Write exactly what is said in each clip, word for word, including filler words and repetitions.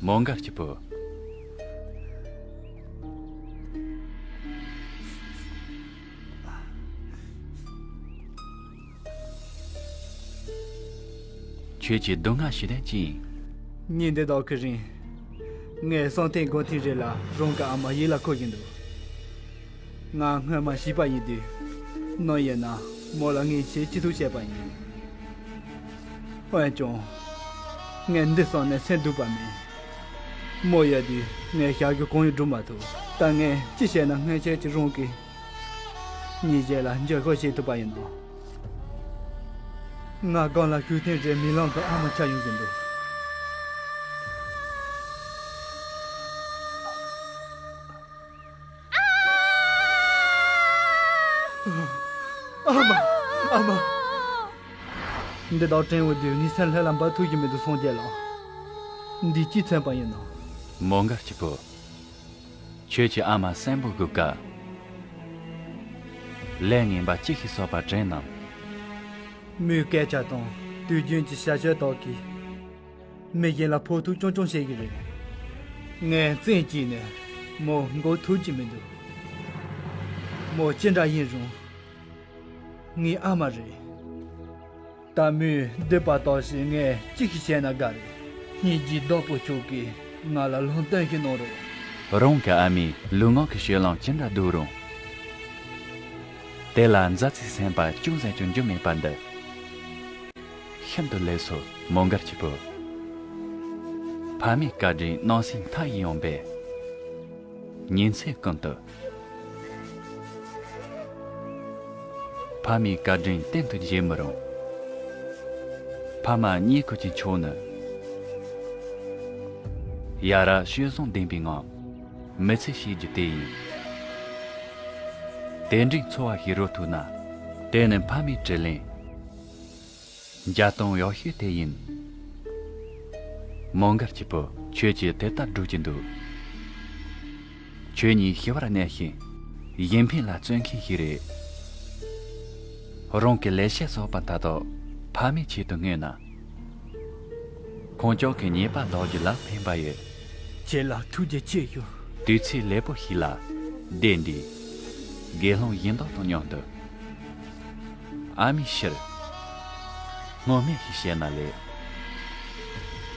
མོའུ་འགལ་གྱི་བུ། ཁྱོད་ཀྱི་སྡུག་བསྔལ་ཞི་དོན་ཅི་ཡིན། ཉིན་འདི་དག་གི་རིང་། ངས་བསམ་གཏན་སྒོམ་ཐེངས་རེ་ལ་རང་གི་ཨ་མ་ཡིད་ལ་འཁོར་བཞིན་འདུག་ང་སྔོན་མ་བྱིས་པ་ཡིན་དུས། ནམ་ཡིན་ན་མོ་ལ་ངས་བྱས་ཅི་ཐུབ་བྱས་པ་ཡིན། འོན་ཀྱང་། ངས་འདི་བསམ་ནས་སེམས་སྡུག་པ་མེད། མོ་ཡོད་དུས་ངས་བྱ་རྒྱུ་གང་ཡང་སྒྲུབ་མ་ཐུབ། ད་ངས་ཅི་བྱས་ན་སྔོན་ཆད་ཀྱི་རང་གི་ཉིན་ཞག་ལ་འགྱུར་བ་བྱེད་ཐུབ་པ་ཡིན་ནམ། ང་སྒང་ལ་བཞུགས་ཐེངས་རེར་རྨི་ལམ་དུ་ཨ་མ་འཆར་ཡོང་གི་འདུག་ཨ་མ། ཨ་མ། འདི་དག་དྲན་འོང་དུས་ངའི་སེམས་ལྷོད་ལ་འབབ་ཐུབ་ཀྱི་མི་འདུག་སངས་རྒྱས་ལགས། འདི་ཅིས་མཚོན་པ་ཡིན་ནམ། མོའུ་འགལ་གྱི་བུ། ཁྱོད་ཀྱི་ཨ་མ་གསོན་པོ་སྒུག་ག་ལས་ངན་པ་ཅི་ཞིག་བསགས་པ་དྲན་ནམ། མོའི་སྐད་ཆ་དང་དུས་རྒྱུན་གྱི་བྱ་སྤྱོད་དག་གིས། མི་གཞན་ལ་ཕོག་ཐུག་རྐྱང་རྐྱང་བྱེད་ཀྱི་རེད། ངས་བཙན་གྱིས་ནས་མོ་མགོ་ཐུག་གི་མི་འདུག་མོ་ཅི་འདྲ་ཡིན་རུང་། ངའི་ཨ་མ་རེད། ད་མོས་སྡིག་པ་དག་བྱས་ངས་ཅི་ཞིག་བྱས་ན་དགའ་རེད། སྙིང་རྗེའི་བདག་པོ་མཆོག་གིས་ང་ལ་ལུང་བསྟན་ཞིག་གནང་རོགས། རང་གི་ཨ་མའི་ལུས་ངག་གི་སྤྱོད་ལམ་ཅི་འདྲ་སྡུག་རུང་། དེ་ལ་མཛའ་བརྩེའི་སེམས་པ་ཅུང་ཟད་ཀྱང་འཇུག་མེད་པ་འདི། ཤིན་ཏུ་ལེགས་སོ། མོའུ་འགལ་གྱི་བུ། ཕ་མའི་བཀའ་དྲིན་སྣང་སྲིད་མཐའ་ཡས་ཡོང་པས། ཉིན་མཚན་ཀུན་ཏུ། ཕ་མའི་བཀའ་དྲིན་གཏན་དུ་བརྗེད་མི་རུང་། ཕ་མ་གཉིས་ཀ་གི་མཆོག་ནི། ཡ་རབས་སྤྱོད་བཟང་ལྡན་པའི་ངང་མི་ཚེ་སྐྱེལ་རྒྱུ་དེ་ཡིན། དེ་འདྲའི་འཚོ་བ་ཞིག་རོལ་ཐུབ་ན། དེ་ནི་ཕ་མའི་དྲིན་ལན། འཇའ་སྟོང་ཡག་ཤོས་དེ་ཡིན། མོའུ་འགལ་གྱི་བུ། ཁྱོད་ཀྱིས་དེ་ལྟར་སྒྲུབ་ཀྱི་འདུག་ཁྱོད་ཉིད་ཞི་བར་གནས་ཤིང་། གཞན་ཕན་ལ་བརྩོན་མཁན་ཞིག་རེད། རང་གི་ལས་བྱེད་བསགས་པ་མཐའ་དག་ཕ་མའི་ཆེད་དུ་བསྔོས་ན། ཁོང་ཅག་གི་ཉེས་པ་ལོག་རྒྱུ་ལ་ཕན་པ་ཡོད། ཁྱེད་ལ་ཐུགས་རྗེ་ཆེ་ཞུ། དུས་ཚོད་ལེགས་པོ་ཞིག་ལ་སྡེ་འདིའི་དགེ་སློང་ཡིན་མདོག་དང་མཉམ་དུ། ཨ་མའི་ཕྱིར། སྔོན་སྨོན་ཞིག་བྱས་ན་ལེགས།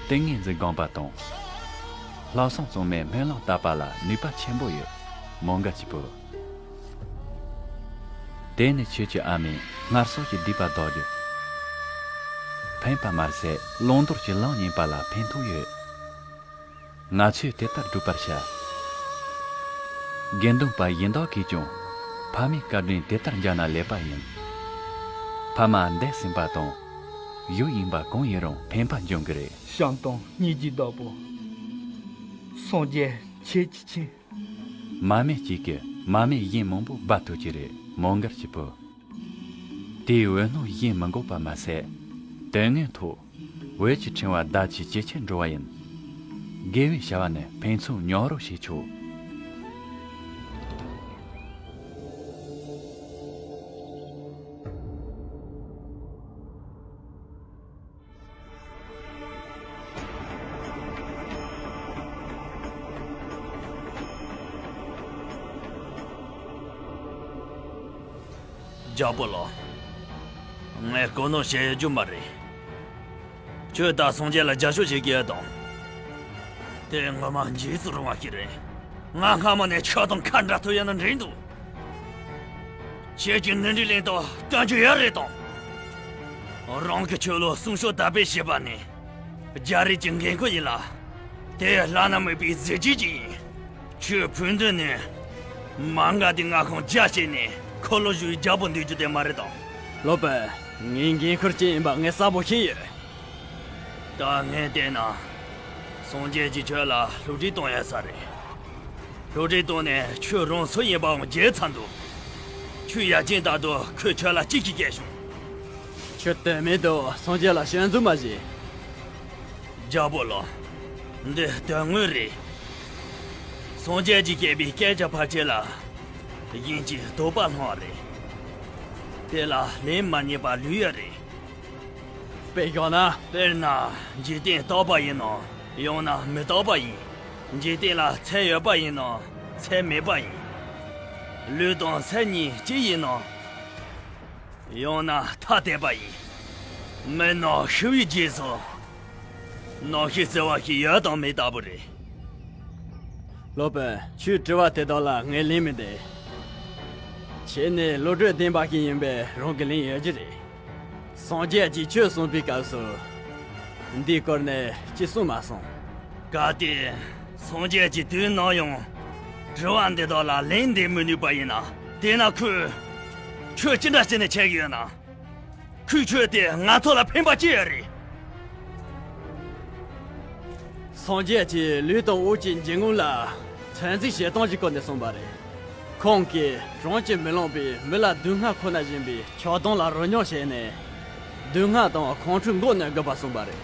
ཏིང་ངེ་འཛིན་སྒོམ་པ་དང་། ལྷག་བསམ་གཙང་མས་སྨོན་ལམ་བཏབ་པ་ལ་ནུས་པ་ཆེན་པོ་ཡོད། མོའུ་འགལ་གྱི་བུ། དེ་ནི་ཁྱོད་ཀྱི་ཨ་མས་སྔར་སྲོལ་གྱི་སྡིག་པ་ཟློག་རྒྱུ། ཕན་པ་མ་ཟད་བླང་དོར་གྱི་ལམ་རྙེད་པ་ལ་ཕན་ཐོགས་ཡོད། ང་ཚོས་དེ་ལྟར་བསྒྲུབ་པར་བྱ། དགེ་འདུན་པ་ཡིན་མདོག་གིས་ཀྱང་ཕ་མའི་བཀའ་དྲིན་དེ་ལྟར་འཇགས་ན་ལེགས་པ་ཡིན། ཕ་མ་འདས་ཟིན་པ་དང་ཡུལ་ཡིན་པ་གང་ཡིན་རུང་ཕན་པ་འབྱུང་གི་རེད། བྱམས་དང་སྙིང་རྗེའི་བདག་པོ། སངས་རྒྱས་ཁྱེད་ཀྱི་ཆེད། མ་སྨད་ཅིག་གིས་མ་སྨད་གཞན་མང་པོ་སྦ་ཐུབ་ཀྱི་རེད། མོའུ་འགལ་གྱི་བུ། དེའི་འོད་སྣང་གཞན་མི་འགོག་པ་མ་ཟད། དོན་དངོས་ཐོག་འོད་ཀྱི་ཕྲེང་བ་ཟླ་གཅིག་ཇེ་ཆེར་འགྲོ་བ་ཡིན། དགེ་བའི་བྱ་བ་ནི་ཕན་ཚུན་མཉམ་རོགས་བྱེད་ཆོག་རྒྱལ་པོ་ལགས། ངས་གོ་ནོར་བྱེད་ཡོད་རྒྱུ་མ་རེད། ཁྱོད་ད་སངས་རྒྱས་ལ་རྒྱབ་སྐྱོར་བྱེད་ཀྱི་ཡོད་དམ། དེ་ངོ་མ་འཇིགས་སུ་རུང་བ་ཞིག་རེད། ང་སྔ་མོ་ནས་ཁྱོད་དང་ཁ་འདྲ་ཐུབ་ཡོད་ན་འགྲིག་འདུག་ཁྱེད་ཀྱིས་ནི་འདྲའི་ལན་དུ་སྟོན་རྒྱུ་ཡོད་རེད་དམ། རང་གི་ཆོས་ལུགས་སྲུང་སྐྱོབ་དར་སྤེལ་བྱེད་པ་ནི་རྒྱ་རིགས་ཀྱི་འགན་ཁུར་ཡིན་ལ། དེ་བླ་ན་མེད་པའི་གཟི་བརྗིད་ཅིག་ཡིན། ཁྱོད་ཕུགས་འདུན་ནི་མ་འགག་དེ་མངའ་ཁོངས་རྒྱ་བསྐྱེད་ནས་འཁོར་ལོ་བཞི་བའི་རྒྱལ་པོ་འདུག་རྒྱུ་དེ་མ་རེད་དམ། སློབ་དཔོན། ངའི་འགན་ཁུར་ཅི་ཡིན་པ་ངས་གསལ་པོ་ཤེས་ཡོད། ད་ངས་བལྟས་ན། སངས་རྒྱས་ཀྱིས་ཁྱོད་ལ་སློབ་ཁྲིད་གཏོང་ཡ་ས་རེད། སློབ་ཁྲིད་གཏོང་ནས་ཁྱོད་རང་སུ་ཡིན་པའང་བརྗེད་ཚར་འདུག་ཁྱོད་ཡ་ཅིན་ད་དུང་ཁོས་ཁྱོད་ལ་ཅི་ཞིག་བཤད་བྱུང་། ཁྱོད་དོན་མེད་དུ་སངས་རྒྱས་ལ་སྐྱོན་འཛུགས་མ་བྱེད། རྒྱལ་པོ་ལགས། འདི་དོན་དངོས་རེད། སངས་རྒྱས་ཀྱིས་བཤད་པའི་སྐད་ཆ་ཕལ་ཆེར་ལ། དབྱིན་ཇིའི་དོགས་པ་སློང་བ་རེད། དེ་ལ་ལན་མ་རྙེད་པ་ལོས་ཡོད་རེད། དཔེ་བཞག་ན། དཔེར་ན་འཇིག་རྟེན་རྟག་པ་ཡིན་ནོ། ཡང་ན་མི་རྟག་པ་ཡིན། འཇིག་རྟེན་ལ་ཚེ་ཡོད་པ་ཡིན་ནམ་ཚེ་མེད་པ་ཡིན། ལུས་དང་སེམས་གཉིས་གཅིག་ཡིན་ནམ། ཡང་ན་ཐ་དད་པ་ཡིན། མི་རྣམས་ཤི་བའི་རྗེས་སུ་རྣམ་ཤེས་ཟེར་བ་ཞིག་ཡོད་དང་མེད་ལྟ་བུ་རེད། སློབ་དཔོན། ཁྱོད་དྲི་བ་དེ་དག་ལ་ངས་ལན་མི་འདེབས། ཁྱེད་ནི་བློ་གྲོས་ལྡན་པ་ཞིག་ཡིན་པས་རང་གི་ལན་ཡོད་རྒྱུ་རེད། སངས་རྒྱས་ཀྱིས་ཆོས་གསུངས་པའི་སྐབས་སུ། འདིའི་སྐོར་ནས་ཅི་གསུངས་མ་སོང་། གལ་ཏེ། སངས་རྒྱས་ཀྱིས་དུས་ནམ་ཡང་། དྲི་བ་འདི་དག་ལ་ལན་འདེབས་མི་ནུས་པ་ཡིན་ན། དེས་ན་ཁོས། ཁྱོད་ཅི་འདྲ་བྱས་ནས་འཆད་ཀྱི་ཡོད་ན། ཁོས་ཁྱོད་དེ་ང་ཚོ་ལ་ཕན་པ་ཅི་ཡོད་རེད། སངས་རྒྱས་ཀྱིས་ལུས་དང་དབུགས་ཀྱི་འབྱིན་རྔུབ་ལ་ཚོད་འཛིན་བྱེད་སྟངས་ཀྱི་སྐོར་ནས་གསུངས་པ་རེད། ཁོང་གིས་གྲངས་ཀྱིས་མི་ལོངས་པའི་མི་ལ་སྡུག་བསྔལ་ཁོ་ན་སྦྱིན་པའི་ཆགས་སྡང་ལ་རོལ་མྱོང་བྱས་ནས། སྡུག་བསྔལ་དང་ཁོང་ཁྲོའི་མགོ་གནོན་དགོས་པ་གསུངས་པ་རེད།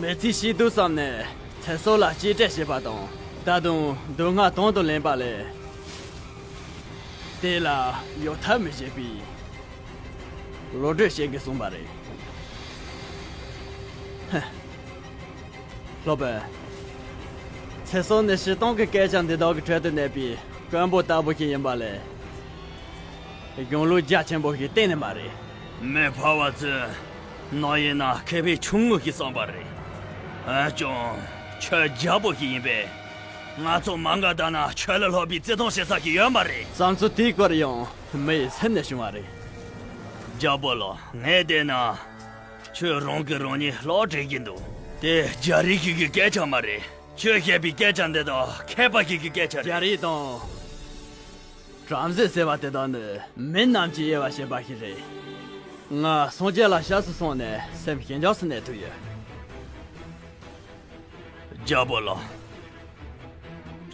མི་ཚེ་ཞིག་ཏུ་བསམ་ནས་ཚེ་སྲོག་ལ་གཅེས་སྤྲས་བྱེད་པ་དང་། ད་དུང་སྡུག་བསྔལ་དང་དུ་ལེན་པ་ལས། དེ་ལ་གཡོལ་ཐབས་མི་བྱེད་པའི་བློ་གྲོས་བྱེད་དགོས་གསུངས་པ་རེད། ཧ། སློབ་དཔོན། ཚེ་སྲོག་ནི་སྤྱིར་བཏང་གི་སྐད་ཆ་འདི་དག་གི་ཁྲོད་དུ་གནས་པའི་རྐང་པ་ལྟ་བུ་ཞིག་ཡིན་པ་ལས། གཞུང་ལུགས་རྒྱ་ཆེན་པོ་ཞིག་གཏན་ནས་མ་རེད། མི་ཕལ་བ་ཚོས་ནམ་ཡིན་ན་མཁས་པའི་ཆུང་ངུ་ཞིག་བསམ་པ་རེད། འོན་ཀྱང་ཁྱོད་རྒྱལ་པོ་ཞིག་ཡིན་པས། ང་ཚོ་མ་འགའ་ལྟ་ན་ཁྱོད་ལས་ལྷག་པའི་བརྩི་མཐོང་བྱེད་ས་ཞིག་ཡོད་མ་རེད། བསམ་ཚུལ་དེའི་སྐོར་ཡང་མི་ཡི་སེམས་ནས་བྱུང་བ་རེད། རྒྱལ་པོ་ལགས། ངས་བལྟས་ན། ཁྱོད་རང་གིས་རང་ཉིད་ལོག་འགྲེལ་གྱི་འདུག་དེ་རྒྱ་རིགས་ཤིག་གི་སྐད་ཆ་མ་རེད། ཁྱོད་བཤད་པའི་སྐད་ཆ་འདི་དག་མཁས་པ་ཞིག་གི་སྐད་ཆ་རེད། རྒྱ་རིགས་དང་། བྲམ་ཟེ་ཟེར་བ་དེ་དག་ནི་མི་རྣམས་ཀྱིས་དབྱེ་བ་ཕྱེ་བ་ཞིག་རེད། ང་སངས་རྒྱས་ལ་སྐྱབས་སུ་སོང་ནས་སེམས་ཞི་འཇགས་སུ་གནས་ཐུབ་ཡོད། རྒྱལ་པོ་ལགས།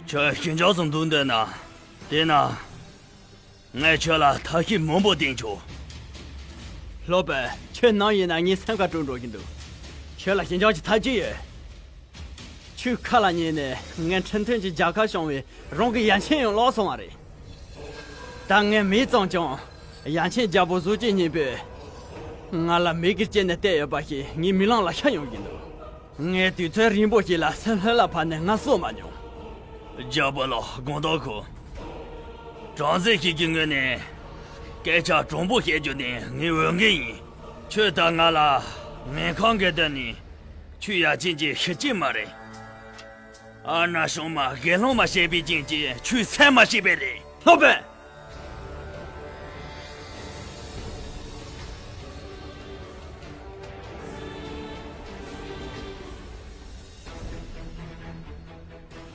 ཁྱོད་ཞི་འཇགས་སུ་འདུག་འདོད་ན། དེས་ན། ངས་ཁྱོད་ལ་ཐབས་ཤེས་མང་པོ་བསྟན་ཆོག་སློབ་དཔོན། ཁྱོད་ནམ་ཡིན་ན་ངའི་སེམས་ཁ་དཀྲུག་འགྲོ་གི་འདུག་ཁྱོད་ལ་ཞི་འཇགས་ཀྱི་ཐབས་ཅི་ཡོད། ཁྱོད་ཁ་ལ་ཉན་ནས་ངའི་འཕྲིན་ཕྲན་གྱི་རྒྱལ་ཁ་བྱུང་བའི་རང་གི་ཡ་མཚན་ཡང་བརླག་སོང་བ་རེད། ད་ངས་མིང་བརྩམས་ཀྱང་ཡ་མཚན་རྒྱལ་པོ་གཟུགས་ཅན་གཉིས་པོས་ང་ལ་མིག་གིས་བལྟས་ནས་བལྟས་ཡོད་པ་ཞིག་ངའི་མིག་ལམ་ལ་ཤར་ཡོང་གི་འདུག་ངས་དུས་ཚོད་རིང་པོ་ཞིག་ལ་སེམས་ལྷོད་ལ་བབས་ནས་ངལ་གསོ་མ་མྱོང་། རྒྱལ་པོ་ལགས། དགོངས་དག་གོ། བྲམ་ཟེ་ཞིག་གི་ངོས་ནས་སྐད་ཆ་དྲང་པོ་བཤད་རྒྱུ་ནི་ངའི་འོས་འགན་ཡིན། ཁྱོད་ད་ང་ལ་ངན་ཁང་གི་དོན་ནི་ཁྱོད་ཡ་མཚན་གྱི་ཤི་ཅིག་མ་རེད། ཨ་ན་ཤང་མ་དགེ་སློང་མ་བྱས་པའི་རྐྱེན་གྱིས་ཁྱོད་སེམས་མ་ཤེས་པས་རེད། སློབ་དཔོན།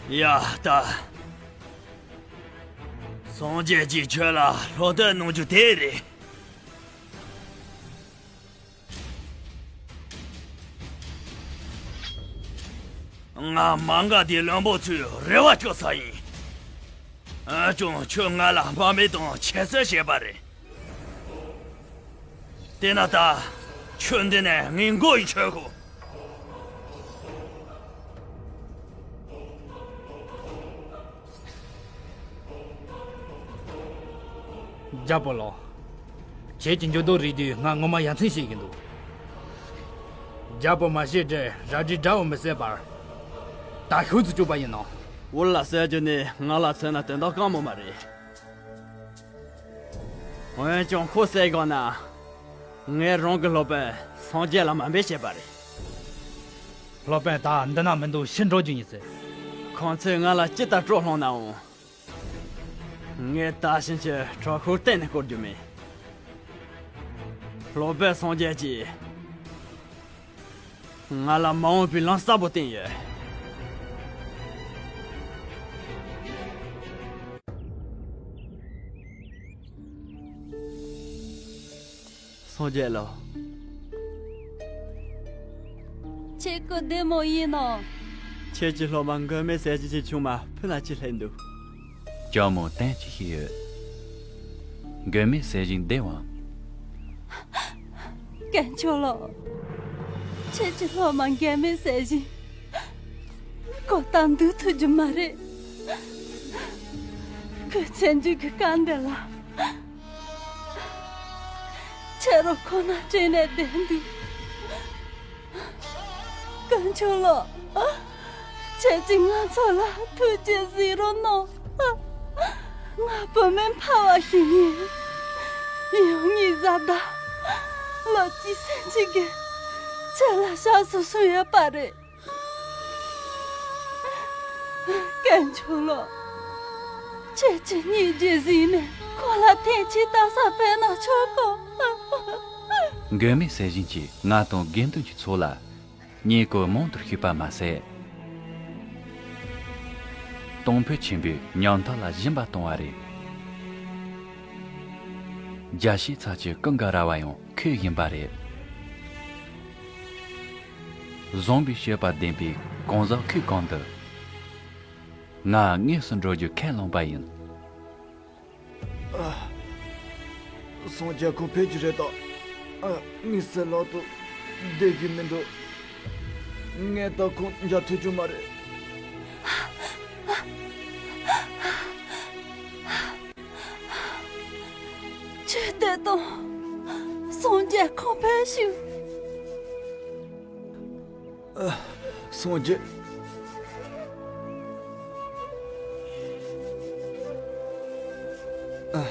ཡ་ད། སངས་རྒྱས་ཀྱིས་ཁྱོད་ལ་ལྷོ་སྟོན་གནང་རྒྱུ་དེ་རེད། ང་མ་འགའ་དེ་བློན་པོ་ཚོའི་རེ་བ་བཅོལ་ས་ཡིན། འོན་ཀྱང་ཁྱོད་ང་ལ་དམའ་འབེབས་དང་ཁྱད་གསོད་བྱས་པ་རེད། དེས་ན་ད་ཁྱོད་འདི་ནས་ངའི་མགོ་ཡི་ཆོད་གོ། རྒྱལ་པོ་ལགས། ཁྱེད་ཀྱི་འགྱུར་ལྡོག་རིག་དུས་ང་ངོ་མ་ཡ་མཚན་སྐྱེ་གི་འདུག་རྒྱལ་པོ་མ་ཤེས་དྲན་རལ་གྲིའི་དགྲ་བོ་མི་བསད་པར། ད་ཤུགས་སུ་བཅུག་པ་ཡིན་ནོ། འུར་ལ་བསད་རྒྱུ་ནི་ང་ལ་མཚོན་ན་དོན་དག་དཀའ་མོ་མ་རེད། འོན་ཀྱང་ཁོ་བསད་དགོས་ན། ངས་རང་གི་སློབ་དཔོན་སངས་རྒྱས་ལ་དམའ་འབེབས་བྱས་པ་རེད། སློབ་དཔོན་ད་འདི་ན་མི་འདུག་ཕྱིར་འགྲོ་རྒྱུ་ཡིན་ཟེར། ཁོང་ཚོས་ང་ལ་ཅི་ལྟར་དཀྲོག་སློང་ནའང་། ངས་ད་ཕྱིན་ཆད་དྲག་ཤུགས་གཏན་ནས་བསྐོར་རྒྱུ་མེད། སློབ་དཔོན་སངས་རྒྱས་ཀྱིས་ང་ལ་མ་འོངས་པའི་ལམ་གསལ་པོ་བསྟན་ཡོད། སངས་རྒྱས་ལགས། ཁྱེད་སྐུ་བདེ་མོ་ཡིན་ནམ། ཁྱེད་ཀྱི་སློབ་མ་མགོན་མེད་ཟས་སྦྱིན་གྱི་ཆུང་མ་ཕུ་ན་ཅི་སླེབས་འདུག་ལྕམ་མོ་བསྟན་ཅི་ཞིག་ཡོད། མགོན་མེད་ཟས་སྦྱིན་བདེ་བ། དཀོན་མཆོག་ལགས། ཁྱེད་ཀྱི་སློབ་མ་མགོན་མེད་ཟས་སྦྱིན། ཁོ་ད་འདུག་ཐུབ་རྒྱུ་མ་རེད། ཁོས་ཚེ་མཇུག་གི་སྐབས་འདི་ལ། ཕྱི་རུ་ཁོ་ན་སྤྲིན་ནས་བསྡད་འདུག་དཀོན་མཆོག་ལགས། ཁྱེད་ཀྱིས་ང་ཚོ་ལ་ཐུགས་རྗེ་གཟིགས་རོགས་གནང་། ང་བུད་མེད་འཕར་བ་ཞིག་ཡིན། ཡང་ངའི་བཟའ་ཟླ་ལོ་གཅིག་ཚུན་ཆད་ཀྱི་ཁྱེད་ལ་ཞབས་སུ་སོང་ཡོད་པ་རེད། དཀོན་མཆོག་ལགས། ཁྱེད་ཀྱིས་ངའི་རྗེས་ཟིན་ནས་ཁོ་ལ་ཐེངས་གཅིག་ལྟ་ས་ཕེབས་ན་ཆོག་གམ། མགོན་མེད་ཟས་སྦྱིན་གྱིས་ང་དང་དགེ་འདུན་གྱི་ཚོགས་ལ་བསྙེན་བཀུར་མང་དུ་ཞུས་པ་མ་ཟད། གཏོང་ཕོད་ཆེན་པོས་ཉམ་ཐག་ལ་སྦྱིན་པ་གཏོང་བ་རེད། རྒྱལ་སྲས་ཚར་གྱི་ཀུན་དགའ་ར་བ་ཡང་ཁོས་བཞེངས་པ་རེད། བཟང་པོའི་སྤྱོད་པ་ལྡན་པའི་གང་ཟག་ཁོའི་གམ་དུ། ང་དངོས་སུ་འགྲོ་རྒྱུ་ཁས་བླངས་པ་ཡིན། ཨ། སངས་རྒྱས་ཁོང་ཕེབས་རྒྱུ་རེད་དམ། ཨ། ངའི་སྲིད་ལག་ཏུ་བསྡད་རྒྱུ་མི་འདུག། ངས་ད་ཁོང་མཇལ་ཐུབ་རྒྱུ་མ་རེད། ཁྱོད་བསྡད་དང་། སངས་རྒྱས་ཁོང་ཕེབས་ཤིག། ཨ། སངས་རྒྱས། ཨ།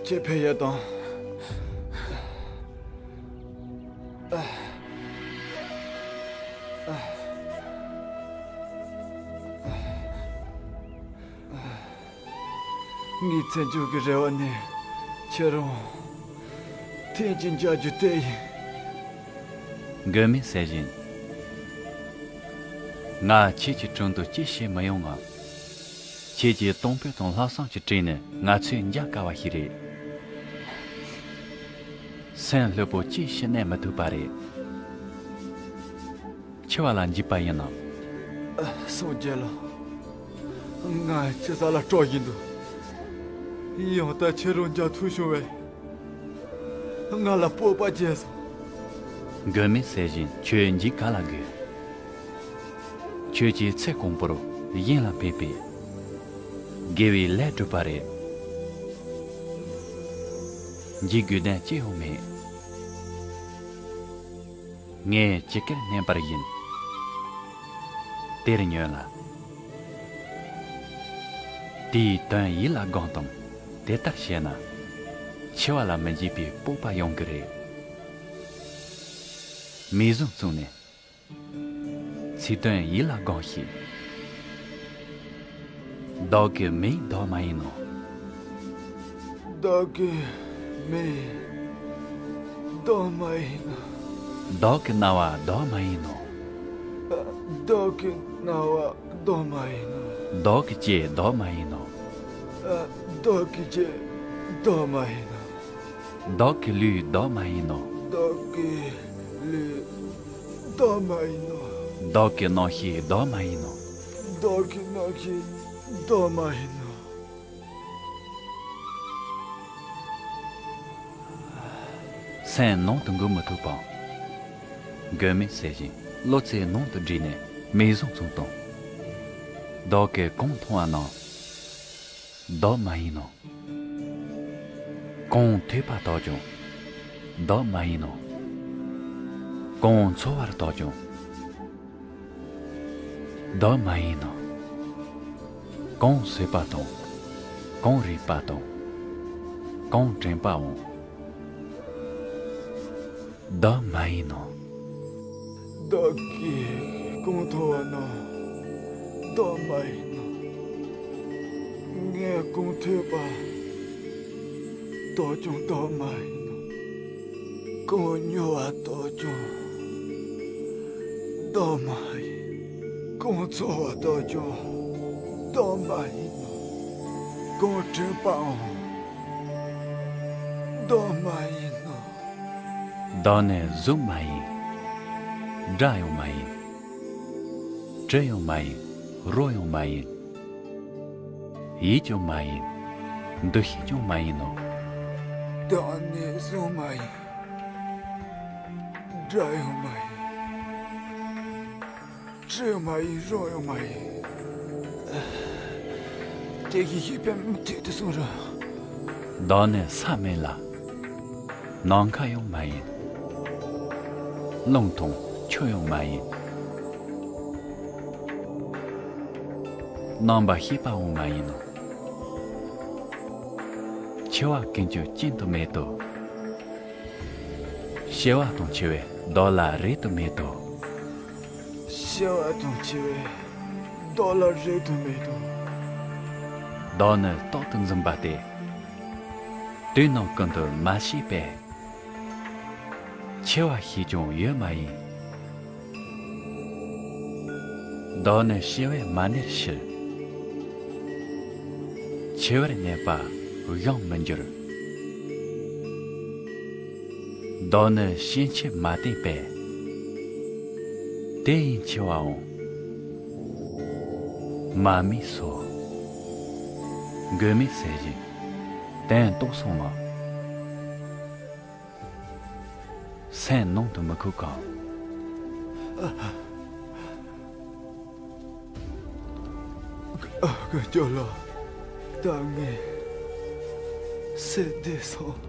ཁྱེད་ཕེབས་ཡོད་དམ། ཨ། ཨ། ངའི་མཚན་བརྗོད་ཀྱི་རེ་བ་ནི་ཁྱེད་རང་ཐེངས་གཅིག་མཇལ་རྒྱུ་དེ་ཡིན། མགོན་མེད་ཟས་སྦྱིན། ང་ཁྱེད་ཀྱི་དྲུང་དུ་ཅི་བྱེད་མི་ཡོང་ངམ། ཁྱེད་ཀྱིས་གཏོང་ཕོད་དང་ལྷག་བསམ་གྱི་སྒྲིག་ནས་ང་ཚོས་མཇལ་དཀའ་བ་ཞིག་རེད། སེམས་ལྷོད་པོ་ཅི་བྱེད་གནས་མི་ཐུབ་པ་རེད། འཆི་བ་ལ་འཇིགས་པ་ཡིན་ནམ། སངས་རྒྱས་ལགས། ང་འཆི་ས་ལ་སྐྲག་བཞིན་འདུག། ཡང་ད་ཁྱེད་རང་མཇལ་ཐུབ་བྱུང་བས། ང་ལ་སྤོབས་པ་རྒྱས་སོང་། མགོན་མེད་ཟས་སྦྱིན། ཁྱོད་འཇིགས་ག་ལ་དགོས། ཁྱོད་ཀྱིས་ཚེ་གང་པོར་གཞན་ལ་ཕན་པའི་དགེ་བའི་ལས་བསྒྲུབས་པ་རེད། འཇིགས་དགོས་དོན་ཅི་ཡང་མེད། ངས་ཇི་སྐད་སྨྲས་པ་བཞིན་དེར་ཉོན་ལ། དེའི་དོན་ཡིད་ལ་བསྒོམས་དང་དེ་ལྟར་བྱས་ན། འཆི་བ་ལ་མི་འཇིགས་པའི་སྤོབས་པ་ཡོང་གི་རེད། མིག་ཟུང་བཙུམས་ནས། ཚིག་དོན་ཡིད་ལ་བསྒོམས་ཤིག། བདག་གི་མིག་བདག་མ་ཡིན་ནོ། བདག་གི་མིག་བདག་མ་ཡིན་ནོ། བདག་གི་རྣ་བ་བདག་མ་ཡིན་ནོ། བདག་གི་རྣ་བ་བདག་མ་ཡིན་ནོ། བདག་གི་ལྕེ་བདག་མ་ཡིན་ནོ། བདག་གི་ལྕེ་བདག་མ་ཡིན་ནོ། བདག་གི་ལུས་བདག་མ་ཡིན་ནོ། བདག་གི་ལུས་བདག་མ་ཡིན་ནོ། བདག་གི་རྣམ་ཤེས་བདག་མ་ཡིན་ནོ། བདག་གི་རྣམ་ཤེས་བདག་མ་ཡིན་ནོ། སེམས་ནང་དུ་འགུག་མི་ཐུབ་པ། མགོན་མེད་ཟས་སྦྱིན། བློ་རྩེ་ནང་དུ་བསྒྲིལ་ནས་མིག་ཟུང་བཙུམས་དང་། བདག་གིས་གང་མཐོང་བ་རྣམས་བདག་མ་ཡིན་ནོ། གང་ཐོས་པ་དག་ཀྱང་བདག་མ་ཡིན་ནོ། གང་ཚོར་བ་དག་ཀྱང་བདག་མ་ཡིན་ནོ། གང་གསོད་པ་དང་། གང་རིག་པ་དང་། གང་དྲན་པའང་བདག་མ་ཡིན་ནོ། བདག་གིས་གང་མཐོང་བ་རྣམས་བདག་མ་ཡིན་ནོ། ངས་གང་ཐོས་པ་དག་ཀྱང་བདག་མ་ཡིན་ནོ། གང་མྱོང་བ་དག་ཀྱང་བདག་མ་ཡིན། གང་ཚོར་བ་དག་ཀྱང་བདག་མ་ཡིན་ནོ། གང་དྲན་པའང་བདག་མ་ཡིན་ནོ། བདག་ནི་གཟུགས་མ་ཡིན། སྒྲ་ཡང་མ་ཡིན། དྲི་ཡང་མ་ཡིན། རོ་ཡང་མ་ཡིན། ཡིད་ཀྱང་མ་ཡིན། འདུ་ཤེས་ཀྱང་མ་ཡིན་ནོ། བདག་ནི་གཟུགས་མ་ཡིན། སྒྲ་ཡང་མ་ཡིན། དྲི་ཡང་མ་ཡིན། རོ་ཡང་མ་ཡིན། དེ་བཞིན་གཤེགས་པའི་མུ་སྟེགས་དེ་གསུང་རོ། བདག་ནི་ས་མིན་ལ། ནམ་མཁའ་ཡང་མ་ཡིན། རླུང་དང་ ཁྱོད་ཡང་མ་ཡིན། རྣམ་པར་ཤེས་པའང་མ་ཡིན་ནོ། འཆི་བ་ཀུན་སྤྱོད་རྐྱེན་དུ་མེད་དོ། ཤི་བ་དང་འཆི་བའི་བདག་ལ་རེག་ཏུ་མེད་དོ། ཤི་བ་དང་འཆི་བའི་བདག་ལ་རེག་ཏུ་མེད་དོ། བདག་ནི་རྟག་ཏུ་འཛིན་པ་སྟེ། དུས་རྣམས་ཀུན་ཏུ་མ་ཤེས་པས། འཆི་བ་ཤེས་ཀྱང་ཡོད་མ་ཡིན། བདག་ནི་ཤི་བས་མ་ནུས་ཕྱིར། འཆི་བར་གནས་པ་གཞན་མི་འགྱུར། བདག་ནི་ཤི་འཆི་མ་བརྟེན་པས། དེ་ཡི་འཆི་བའང་མ་རྨོས་སོ། མགོན་མེད་ཟས་བཞིན་དོན་རྟོགས་སོང་ངོ་། སེམས་ནང་དུ་མི་ཁུག་གམ། ཨ་ཀ་ཅོ་ལོ། ད་ངས་སེམས་བདེ་སོང་།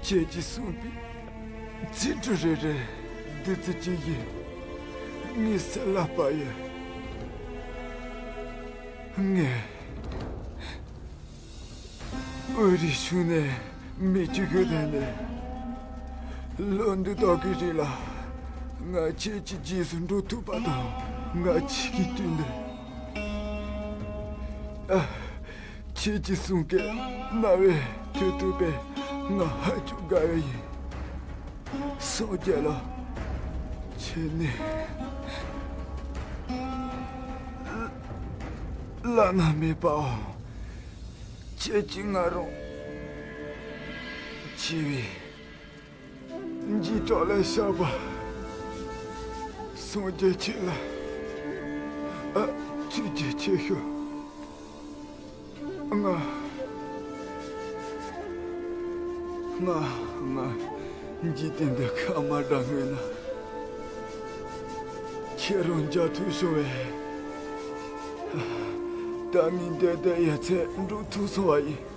ཁྱེད་ཀྱིས་གསུངས་པའི་ཚིག་འབྲུ་རེ་རེ་བདུད་རྩི་ཅན་བཞིན་ངའི་སེམས་ལ་སྤར་ཡོད། ངས་དབུས་རིའི་ཕྱོགས་ནས་མི་ཅི་གོ་དོན་ནས། ལོ་འདི་དག་གི་རིང་ལ་ང་ཁྱེད་ཀྱི་རྗེས་སུ་འགྲོ་ཐུབ་པ་དང་། ང་ཁྱེད་ཀྱི་དོན་དུ། ཨ། ཁྱེད་ཀྱི་གསུང་སྐད་རྣ་བས་ཐོས་ཐུབ་པས་ང་ཧ་ཅང་དགའ་བ་ཡིན། སངས་རྒྱས་ལགས། ཁྱེད་ནི་བླ་ན་མེད་པའོ། ཁྱེད་ཀྱིས་ང་རང་འཆི་བའི་འཇིགས་སྐྲག་ལས་བསྐྱབས་པ། སངས་རྒྱས་ཁྱེད་ལ་ཨ་ཐུགས་རྗེ་ཆེ་ཞུ། ང་ང་ང་འཇིག་རྟེན་འདི་ཁ་མ་བྲལ་སྔོན་ན་ཁྱེད་རང་མཇལ་ཐུབ་བྱུང་བས། ད་ངས་འདོད་འདོད་ཡོད་ཚད་འགྲུབ་ཐུབ་སོང་བ་ཡིན།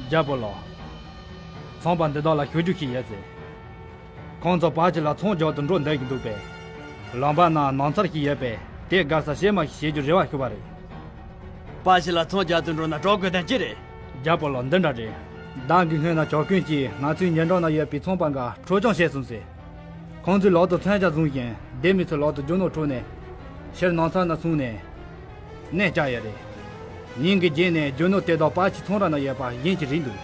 རྒྱལ་པོ་ལགས། ཚོང་པ་འདི་དག་ལ་ཞུ་རྒྱུ་ཞིག་ཡོད་ཟེར། ཁོང་ཚོ་ཕལ་ཆེར་ལ་ཚོང་རྒྱག་ཏུ་འགྲོ་འདོད་ཀྱི་འདུག་པས། ལམ་བར་ན་ནགས་ཚལ་ཞིག་ཡོད་པས་དེ་སྒར་ས་ཤེས་མ་ཞིག་བྱེད་རྒྱུར་རེ་བ་ཞུ་བ་རེད། ཕལ་ཆེར་ལ་ཚོང་རྒྱག་ཏུ་འགྲོ་ན་གྲོགས་དགོས་དོན་ཅི་རེད། རྒྱལ་པོ་ལགས། འདི་འདྲ་རེད། མདང་གི་སྔོན་ན་ཇག་རྐུན་གྱིས་ང་ཚོའི་ཉེ་འགྲམ་ན་ཡོད་པའི་ཚོང་པ་འགའ་འཕྲོག་བཅོམ་བྱས་སོང་ཟེར། ཁོང་ཚོའི་ལག་ཏུ་མཚོན་ཆ་བཟུང་ཞིང་སྡེ་མི་ཚོའི་ལག་ཏུ་རྒྱུ་ནོར་འཕྲོག་ནས་ཕྱིར་ནགས་ཚལ་ནང་སོང་ནས་གནས་བཅགས་ཡོད་རེད། ཉིན་གྱི་རྗེས་ནས་རྒྱུ་ནོར་དེ་དག་ཕལ་ཆེར་ཚོང་ར་ན་ཡོད་པ་གཞན་གྱིས་རིག་འདུག་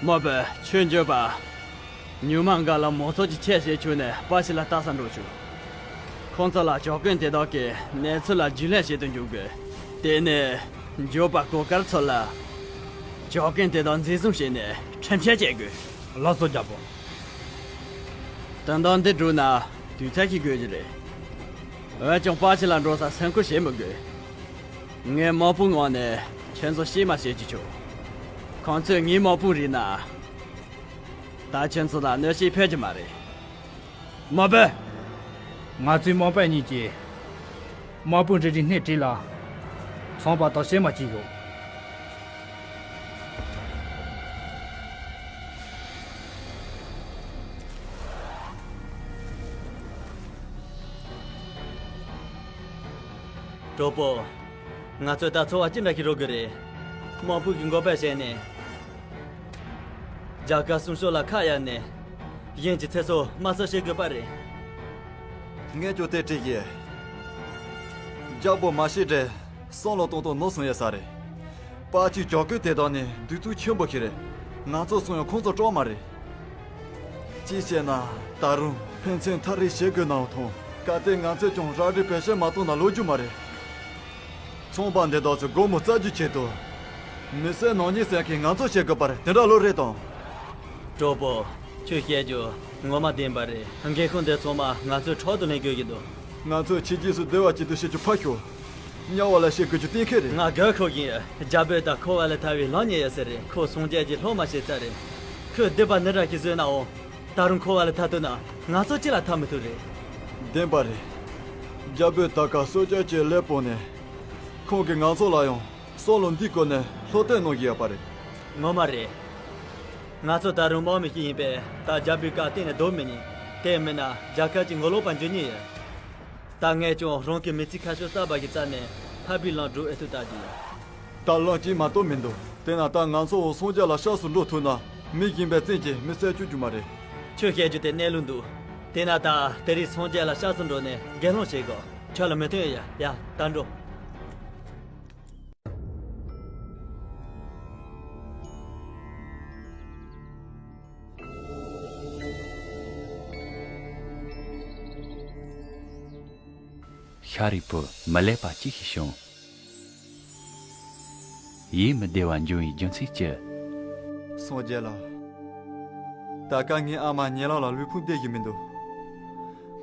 དམག་དཔོན་ཁྱོད་འགྱོད་པ། ཉུང་མ་འགའ་ལ་མང་ཚོགས་ཀྱིས་ཆེད་བྱས་བྱུང་ནས་ཕལ་ཆེར་ལ་ལྟ་ས་འགྲོ་བྱུང་། ཁོང་ཚོ་ལ་ཇག་རྐུན་དེ་དག་གིས་གནས་ཚུལ་ལ་རྒྱུས་ལོན་བྱེད་དུ་འཇུག་དགོས། དེ་ནས་འགྱོད་པ་གོ་སྐབས་ཚོར་ལ་ཇག་རྐུན་དེ་དག་འཛིན་བཟུང་བྱས་ནས་ཁྲིམས་ཆད་གཅོད་དགོས། ལགས་སོ་རྒྱལ་པོ། དོན་དག་འདི་བསྒྲུབ་ན་དུས་ཚོད་ཅིག་དགོས་ཀྱི་རེད། འོན་ཀྱང་ཕལ་ཆེར་ལ་འགྲོ་ས་སེམས་ཁུར་བྱེད་མི་དགོས། ངས་དམག་དཔུང་ངོས་ནས་ཁྱེད་ཚོ་ཤེས་མ་བྱེད་ཀྱི་ཆོག་ཁོང་ཚོས་ངའི་དམག་དཔུང་རིག་ན། ད་ཁྱེད་ཚོ་ལ་གནོད་བྱེད་ཕོད་ཀྱི་མ་རེད། དམག་དཔོན། ང་ཚོའི་དམག་དཔོན་གཉིས་ཀྱིས་དམག་དཔུང་རེ་རེའི་སྣེ་ཁྲིད་ལ་ཚོང་པ་དག་ཤེས་མ་བྱེད་ཤོག་གྲོགས་པོ། ང་ཚོས་ད་འཚོ་བ་ཅི་འདྲ་ཞིག་རོལ་དགོས་རེད། དམག་དཔུང་གི་འགོ་དཔོན་བྱས་ནས། རྒྱལ་ཁབ་སྲུང་སྐྱོབ་ལ་ཁ་གཡར་ནས། གཞན་གྱི་ཚེ་སྲོག་དམར་གསོད་བྱེད་དགོས་པ་རེད། ངས་ཀྱང་དེ་དྲན་གྱི། རྒྱལ་པོ་མ་ཤི་དྲེ་བསམ་བློ་གཏོང་སྟངས་ནོར་སོང་ཡོད་ས་རེད། པ་ཅིག་བྱ་རྒོད་དེ་དག་ནི་གདུག་རྩུབ་ཆེན་པོ་ཞིག་རེད། ང་ཚོ་སོང་ཡང་ཁོང་ཚོ་སྐྲག་མ་རེད། ཅི་བྱས་ན་ད་རུང་ཕན་ཚུན་ཐག་རིང་བྱེད་དགོས་ནའང་ཐོང་། གལ་ཏེ་ང་ཚོས་ཀྱང་ར་སྤྲོད་བེད་སྤྱོད་མ་བཏང་ན་ལོ་རྒྱུས་མ་རེད། ཚོང་པ་འདི་དག་ཚོས་སྒོར་མོ་བཙལ་རྒྱུའི་ཆེད་དུ། མི་སེར་ནག་ཉེས་སེལ་མཁན་ང་ཚོ་བྱེད་དགོས་པར་དེ་འདྲ་ལོས་རེད་དམ། གྲོགས་པོ། ཁྱོས་བཤད་རྒྱུ་ངོ་མ་བདེན་པ་རེད། འགན་ཁུར་འདི་ཚང་མ་ང་ཚོས་ཕྲག་ཏུ་ལེན་དགོས་ཀྱི་འདུག་ང་ཚོས་ཕྱི་རྒྱལ་སུ་བདེ་བ་ཅིག་ཏུ་བྱེད་རྒྱུ་ཕར་ཞོག་དམྱལ་བ་ལ་བཤད་དགོས་རྒྱུ་གཏན་འཁེལ་རེད། ང་དགའ་ཁོ་གིན། རྒྱལ་པོས་ད་འཁོར་བ་ལས་ཐར་བའི་ལམ་རྙེད་ཡོད་ས་རེད། ཁོ་སངས་རྒྱས་ཀྱི་སློབ་མ་ཞིག་བཙལ་རེད། ཁོས་སྡིག་པ་འདི་འདྲ་ཞིག་བཟོས་ནའང་། ད་རུང་འཁོར་བ་ལས་ཐར་ཐུབ་ན་ང་ཚོ་ཅི་ལ་ཐར་མི་ཐུབ་རེད། བདེན་པ་རེད། རྒྱལ་པོས་ད་ག་སོ་སྐྱ་ཅིག་སླེབས་པོ་ནས། ཁོང་གིས་ང་ཚོ་ལ་ཡང་བསམ་བློ་འདིའི་སྐོར་ནས་སློབ་སྟོན་གནང་གི་ཡོད་པ་རེད། ངོ་མ་རེད། ང་ཚོ་ད་རུང་དམག་མི་ཞིག་ཡིན་པས་ད་རྒྱལ་པོའི་བཀའ་གཏན་ནས་ལྡོག་མི་ཉན། དེ་མིན་ན་རྒྱལ་ཁབ་ཀྱི་ངོ་ལོག་པ་འགྱུར་ཉེན་ཡོད། ད་ངས་ཀྱང་རང་གི་མི་ཚེ་ཁ་ཕྱོགས་གསར་པ་ཞིག་བཙལ་ནས་ཐར་པའི་ལམ་སྒྲུབ་ཨེ་ཐུབ་བལྟ་རྒྱུ་ཡིན། ད་ལམ་གཅིག་མ་གཏོགས་མི་འདུག་དེས་ན་ད་ང་ཚོ་འོ་སངས་རྒྱས་ལ་སྐྱབས་སུ་འགྲོ་ཐུབ་ན་མི་གཞན་པའི་བཙན་གྱིས་མི་བསད་བཅུག་རྒྱུ་མ་རེད། ཁྱོད་བཤད་རྒྱུ་དེ་གནས་ལུགས་འདུག་དེས་ན་ད་དེ་རིང་སངས་རྒྱས་ལ་སྐྱབས་སུ་འགྲོ་ནས་དགེ་སློང་བྱེད་དགོས། ཁྱོད་ལ་མོས་མཐུན་ཡོད། ཡ། ཡ། ད་འགྲོ། ཤཱ་རིའི་བུ། མི་ལེགས་པ་ཅི་ཞིག་བྱུང་། ཡིད་མི་བདེ་བ་འབྱུང་བའི་རྒྱུ་མཚན་ཅི། སངས་རྒྱས་ལགས། ད་ག་ངའི་ཨ་མ་ཉེ་ལམ་ལ་ལུས་ཕུང་བསྡད་ཀྱི་མི་འདུག་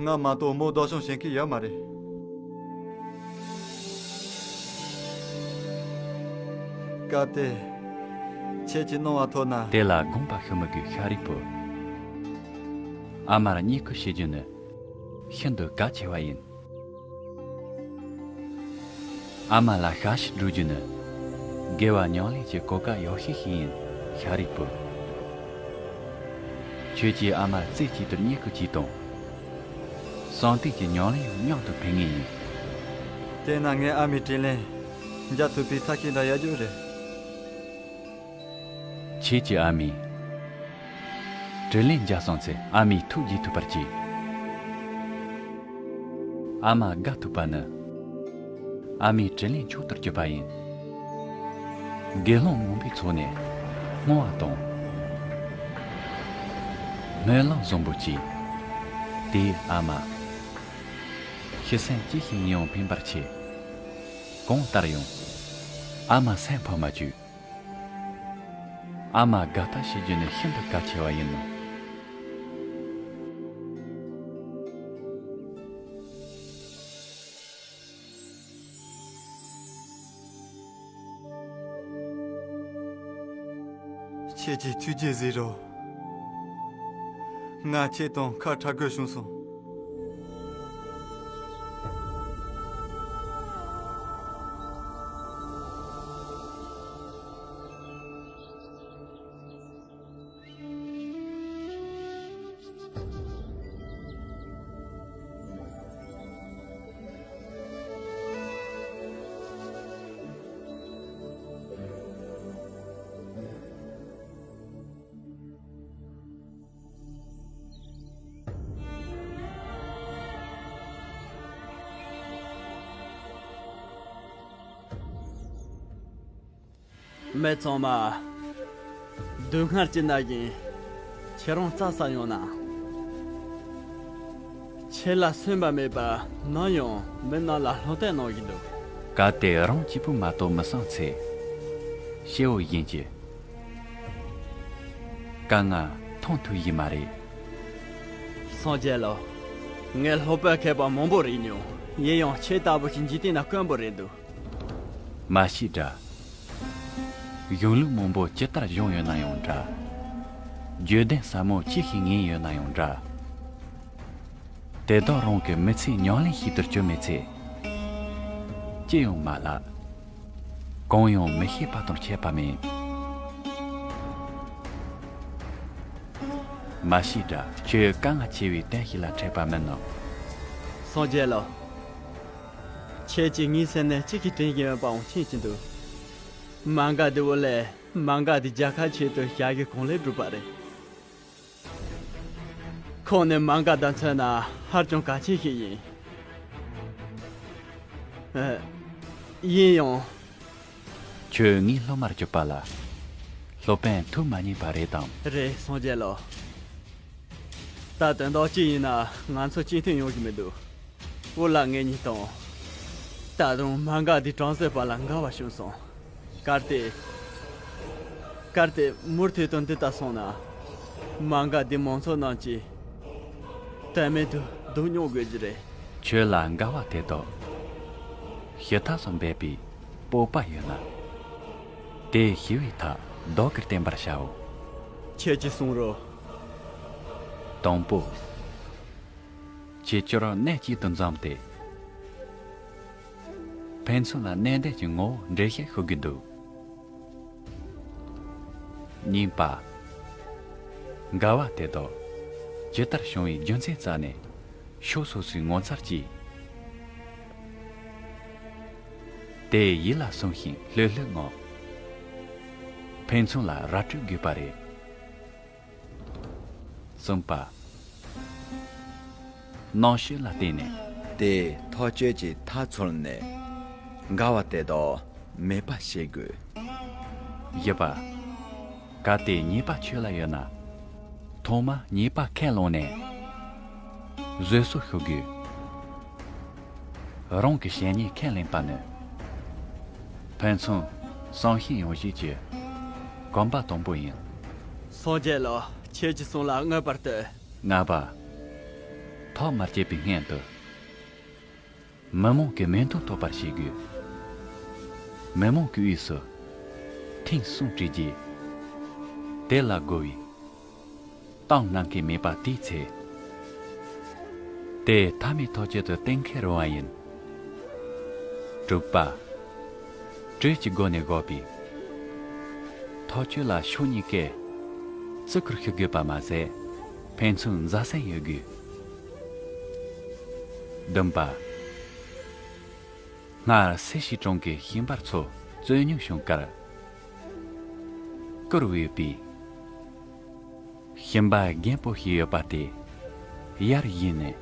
ང་མ་གཏོགས་མོ་བདག་སྐྱོང་བྱེད་མཁན་ཡོད་མ་རེད། སྐབས་དེར། ཁྱེད་ཀྱིས་གནང་བ་ཐོབ་ན། དེ་ལ་དགོངས་པ་ཞུ་མི་དགོས། ཤཱ་རིའི་བུ། ཨ་མར་བསྙེན་བཀུར་བྱེད་རྒྱུ་ནི་ཤིན་ཏུ་གལ་ཆེ་བ་ཡིན། ཨ་མ་ལ་ཞབས་ཕྱི་སྒྲུབ་རྒྱུ་ནི་དགེ་བ་ཉམས་ལེན་གྱི་གོ་སྐབས་ཡག་ཤོས་ཤིག་ཡིན། ཤཱ་རིའི་བུ། ཁྱོད་ཀྱིས་ཨ་མར་རྩེ་གཅིག་ཏུ་བསྙེན་བཀུར་གྱིས་དང་། གསང་བསྟོད་ཀྱི་ཉམས་ལེན་ཡང་མཉམ་དུ་ཕུལ་ངེས་ཡིན། དེས་ན་ངས་ཨ་མའི་དྲིན་ལན་འཇལ་ཐུབ་པའི་ཐབས་ཤེས་འདྲ་ཡོད་རྒྱུ་རེད། ཁྱེད་ཀྱིས་ཨ་མའི་དྲིན་ལན་འཇལ་སོང་ཚེ་ཨ་མའི་ཐུགས་དགྱེས་ཐུབ་པར་གྱིས། ཨ་མ་དགའ་ཐུབ་པ་ནི་ཨ་མའི་དྲིན་ལན་མཆོག་ཏུ་གྱུར་པ་ཡིན། དགེ་སློང་མང་པོའི་ཚོགས་ནས་བསྔོ་བ་དང་སྨོན་ལམ་བཟང་པོ་བགྱིས། དེས་ཨ་མ་ཤི་གསོན་ཅི་ཞིག་ཡིན་ཡང་ཕན་པར་བྱེད། གང་ལྟར་ཡང་ཨ་མ་སེམས་ཕམ་མ་བཅུག་ཨ་མ་དགའ་ལྟ་བྱེད་རྒྱུ་ནི་ཤིན་ཏུ་གལ་ཆེ་བ་ཡིན་ནོ། ཁྱེད་ཀྱིས་ཐུགས་རྗེས་གཟིགས་རོགས། ང་ཁྱེད་དང་ཁ་བྲལ་དགོས་བྱུང་སོང་། མི་ཚང་མ་སྡུག་བསྔལ་གྱི་ནང་བཞིན་ཁྱེད་རང་རྩ་ས་ཡོང་ན། ཁྱེད་ལ་སུན་པ་མེད་པ་ནམ་ཡང་མི་རྣམས་ལ་སློབ་སྟོན་གནང་གི་འདུག་གལ་ཏེ་རང་གཅིག་པུ་མ་གཏོགས་མི་གསང་ཚེ། སྐྱེ་བོ་གཞན་གྱི་དཀའ་ངལ་མཐོང་ཐུབ་ཡི་མ་རེད། སངས་རྒྱས་ལགས། ངས་སློབ་དཔོན་མཁས་པ་མང་པོ་རིག་མྱོང་། ཡིན་ཡང་ཁྱེད་ལྟ་བུ་ཞིག་འཇིག་རྟེན་ན་དཀོན་པོ་རེད་འདུག་མ་ཤི་དྲ། གཞུང་ལུགས་མང་པོ་ཇི་ལྟར་སྦྱངས་ཡོད་ན་ཡང་འདྲ། བརྗོད་དོན་ཟབ་མོ་ཅི་ཞིག་ངེས་ཡོད་ན་ཡང་འདྲ། དེ་དག་རང་གི་མི་ཚེའི་ཉམས་ལེན་ཞིག་ཏུ་གྱུར་མེད་ཚེ། ཅི་ཡང་མ་ལབ། གང་ཡང་མི་ཤེས་པ་དང་ཁྱད་པར་མེད། མ་ཤི་དྲ། ཁྱོད་དཀའ་ངལ་ཆེ་བའི་དོན་ཞིག་ལ་འཕྲད་པ་མིན་ནམ། སངས་རྒྱས་ལགས། ཁྱེད་ཀྱིས་ངའི་སེམས་ནས་ཅི་ཞིག་དྲན་བཞིན་ཡོད་པའང་མཁྱེན་གྱི་འདུག་མ་འགག་འདི་འོ་ལས་མ་འགག་འདི་རྒྱལ་ཁབ་ཆེད་དུ་ཞབས་ཞུ་གང་ལེགས་བསྒྲུབས་པ་རེད། ཁོང་ནི་མ་འགག་དང་མཚོན་ན་ཧ་ཅང་གལ་ཆེན་ཞིག་ཡིན། ཨ། ཡིན་ཡང་། ཁྱོད་ངའི་སློབ་མར་གྱུར་པ་ལ། སློབ་དཔོན་ཐུགས་མ་མཉེས་པ་རེད་དམ། རེད། སངས་རྒྱས་ལགས། ད་དོན་དག་ཅི་ཡིན་ན་ང་ཚོ་སྐྱིད་མཐུན་ཡོང་གི་མི་འདུག། འོ་ལ་ངེད་གཉིས་དང་། ད་དུང་མ་འགའ་འདི་གྲངས་སུ་བར་ལ་འགལ་བ་བྱུང་སོང་། གལ་ཏེ། གལ་ཏེ་མུ་མཐུད་དུ་འདི་ལྟར་སོང་ན། མ་འགའ་འདི་མང་ཚོགས་རྣམས་ཀྱིས་དོན་མེད་དུ་སྡུག་མྱོང་དགོས་ཀྱི་རེད། ཁྱོད་ལ་འགལ་བ་དེ་དག་ཞི་ཐབས་སུ་འབད་པའི་སྤོབས་པ་ཡོད་ན། དེ་ཞི་བའི་ཐབས་བདག་གིས་བསྟེན་པར་བྱའོ། ཁྱེད་ཀྱིས་གསུང་རོགས། དང་པོ། ཁྱེད་ཅོར་གནས་གཅིག་ཏུ་འཛོམས་ཏེ། ཕན་ཚུན་ལ་གནས་བརྟན་གྱི་ངོ་བོ་འགྲེལ་བཤད་ཤོད་དགོས་འདུག། གཉིས་པ། འགལ་བ་དེ་དག་ཇི་ལྟར་བྱུང་བའི་རྒྱུ་མཚན་བཙལ་ནས་ཕྱོགས་སོ་སོའི་ངོ་མཚར་གྱིས། དེ་ཡིད་ལ་ཟུངས་ཤིང་ལྷོད་ལྷོད་ངང་། ཕན་ཚུན་ལ་ར་སྤྲོད་དགོས་པ་རེད། གསུམ་པ། རྣམ་དཔྱོད་ལ་བརྟེན་ནས། དེ་ཐག་གཅོད་ཀྱི་མཐའ་འཚོལ་ནས། འགལ་བ་དེ་དག་མེད་པ་བྱེད་དགོས། བཞི་པ། གལ་ཏེ་ཉེས་པ་ཁྱོད་ལ་ཡོད་ན། ཐོག་མར་ཉེས་པ་ཁས་བླངས་ནས། བཟོད་གསོལ་ཞུ་དགོས། རང་གི་ཞན་ཉེས་ཁས་ལེན་པ་ནི། ཕན་ཚུན་བསམ་ཤེས་ཡོང་བྱེད་ཀྱི་གོམ་པ་དང་པོ་ཡིན། སངས་རྒྱས་ལགས། ཁྱེད་ཀྱི་གསུང་ལ་མངོན་པར་བསྟོད། ལྔ་པ། ཐག་མ་བཅད་པའི་སྔོན་དུ། མི་མང་གི་མོས་མཐུན་ཐོབ་པར་བྱེད་དགོས། མི་མང་གི་དབུས་སུ་ཐེངས་གསུམ་བྲིས་རྗེས། དེ་ལ་རྒོལ་བའི་གཏམ་སྣ་མཁན་མེད་པ་དེའི་ཚེ། དེ་མཐའ་མའི་ཐག་གཅོད་དུ་གཏན་འཁེལ་རུང་བ་ཡིན། དྲུག་པ། གྲོས་ཀྱི་སྒོ་ནས་བཞག་པའི་ཐག་གཅོད་ལ་ཕྱོགས་གཉིས་ཀས་བརྩི་བཀུར་ཞུ་དགོས་པ་མ་ཟད། ཕན་ཚུན་མཛའ་བརྩེ་ཡོད་དགོས། བདུན་པ། སྔར་སེ་ཤི་གྲོང་གི་ཤིང་པར་ཚོ་རྩོད་རྙོག་བྱུང་ཁར། བཀུར་འོས་པའི་ཤིང་པ་རྒན་པོ་ཞིག་ཡོད་པ་དེ་ཡར་བཞེངས་ནས།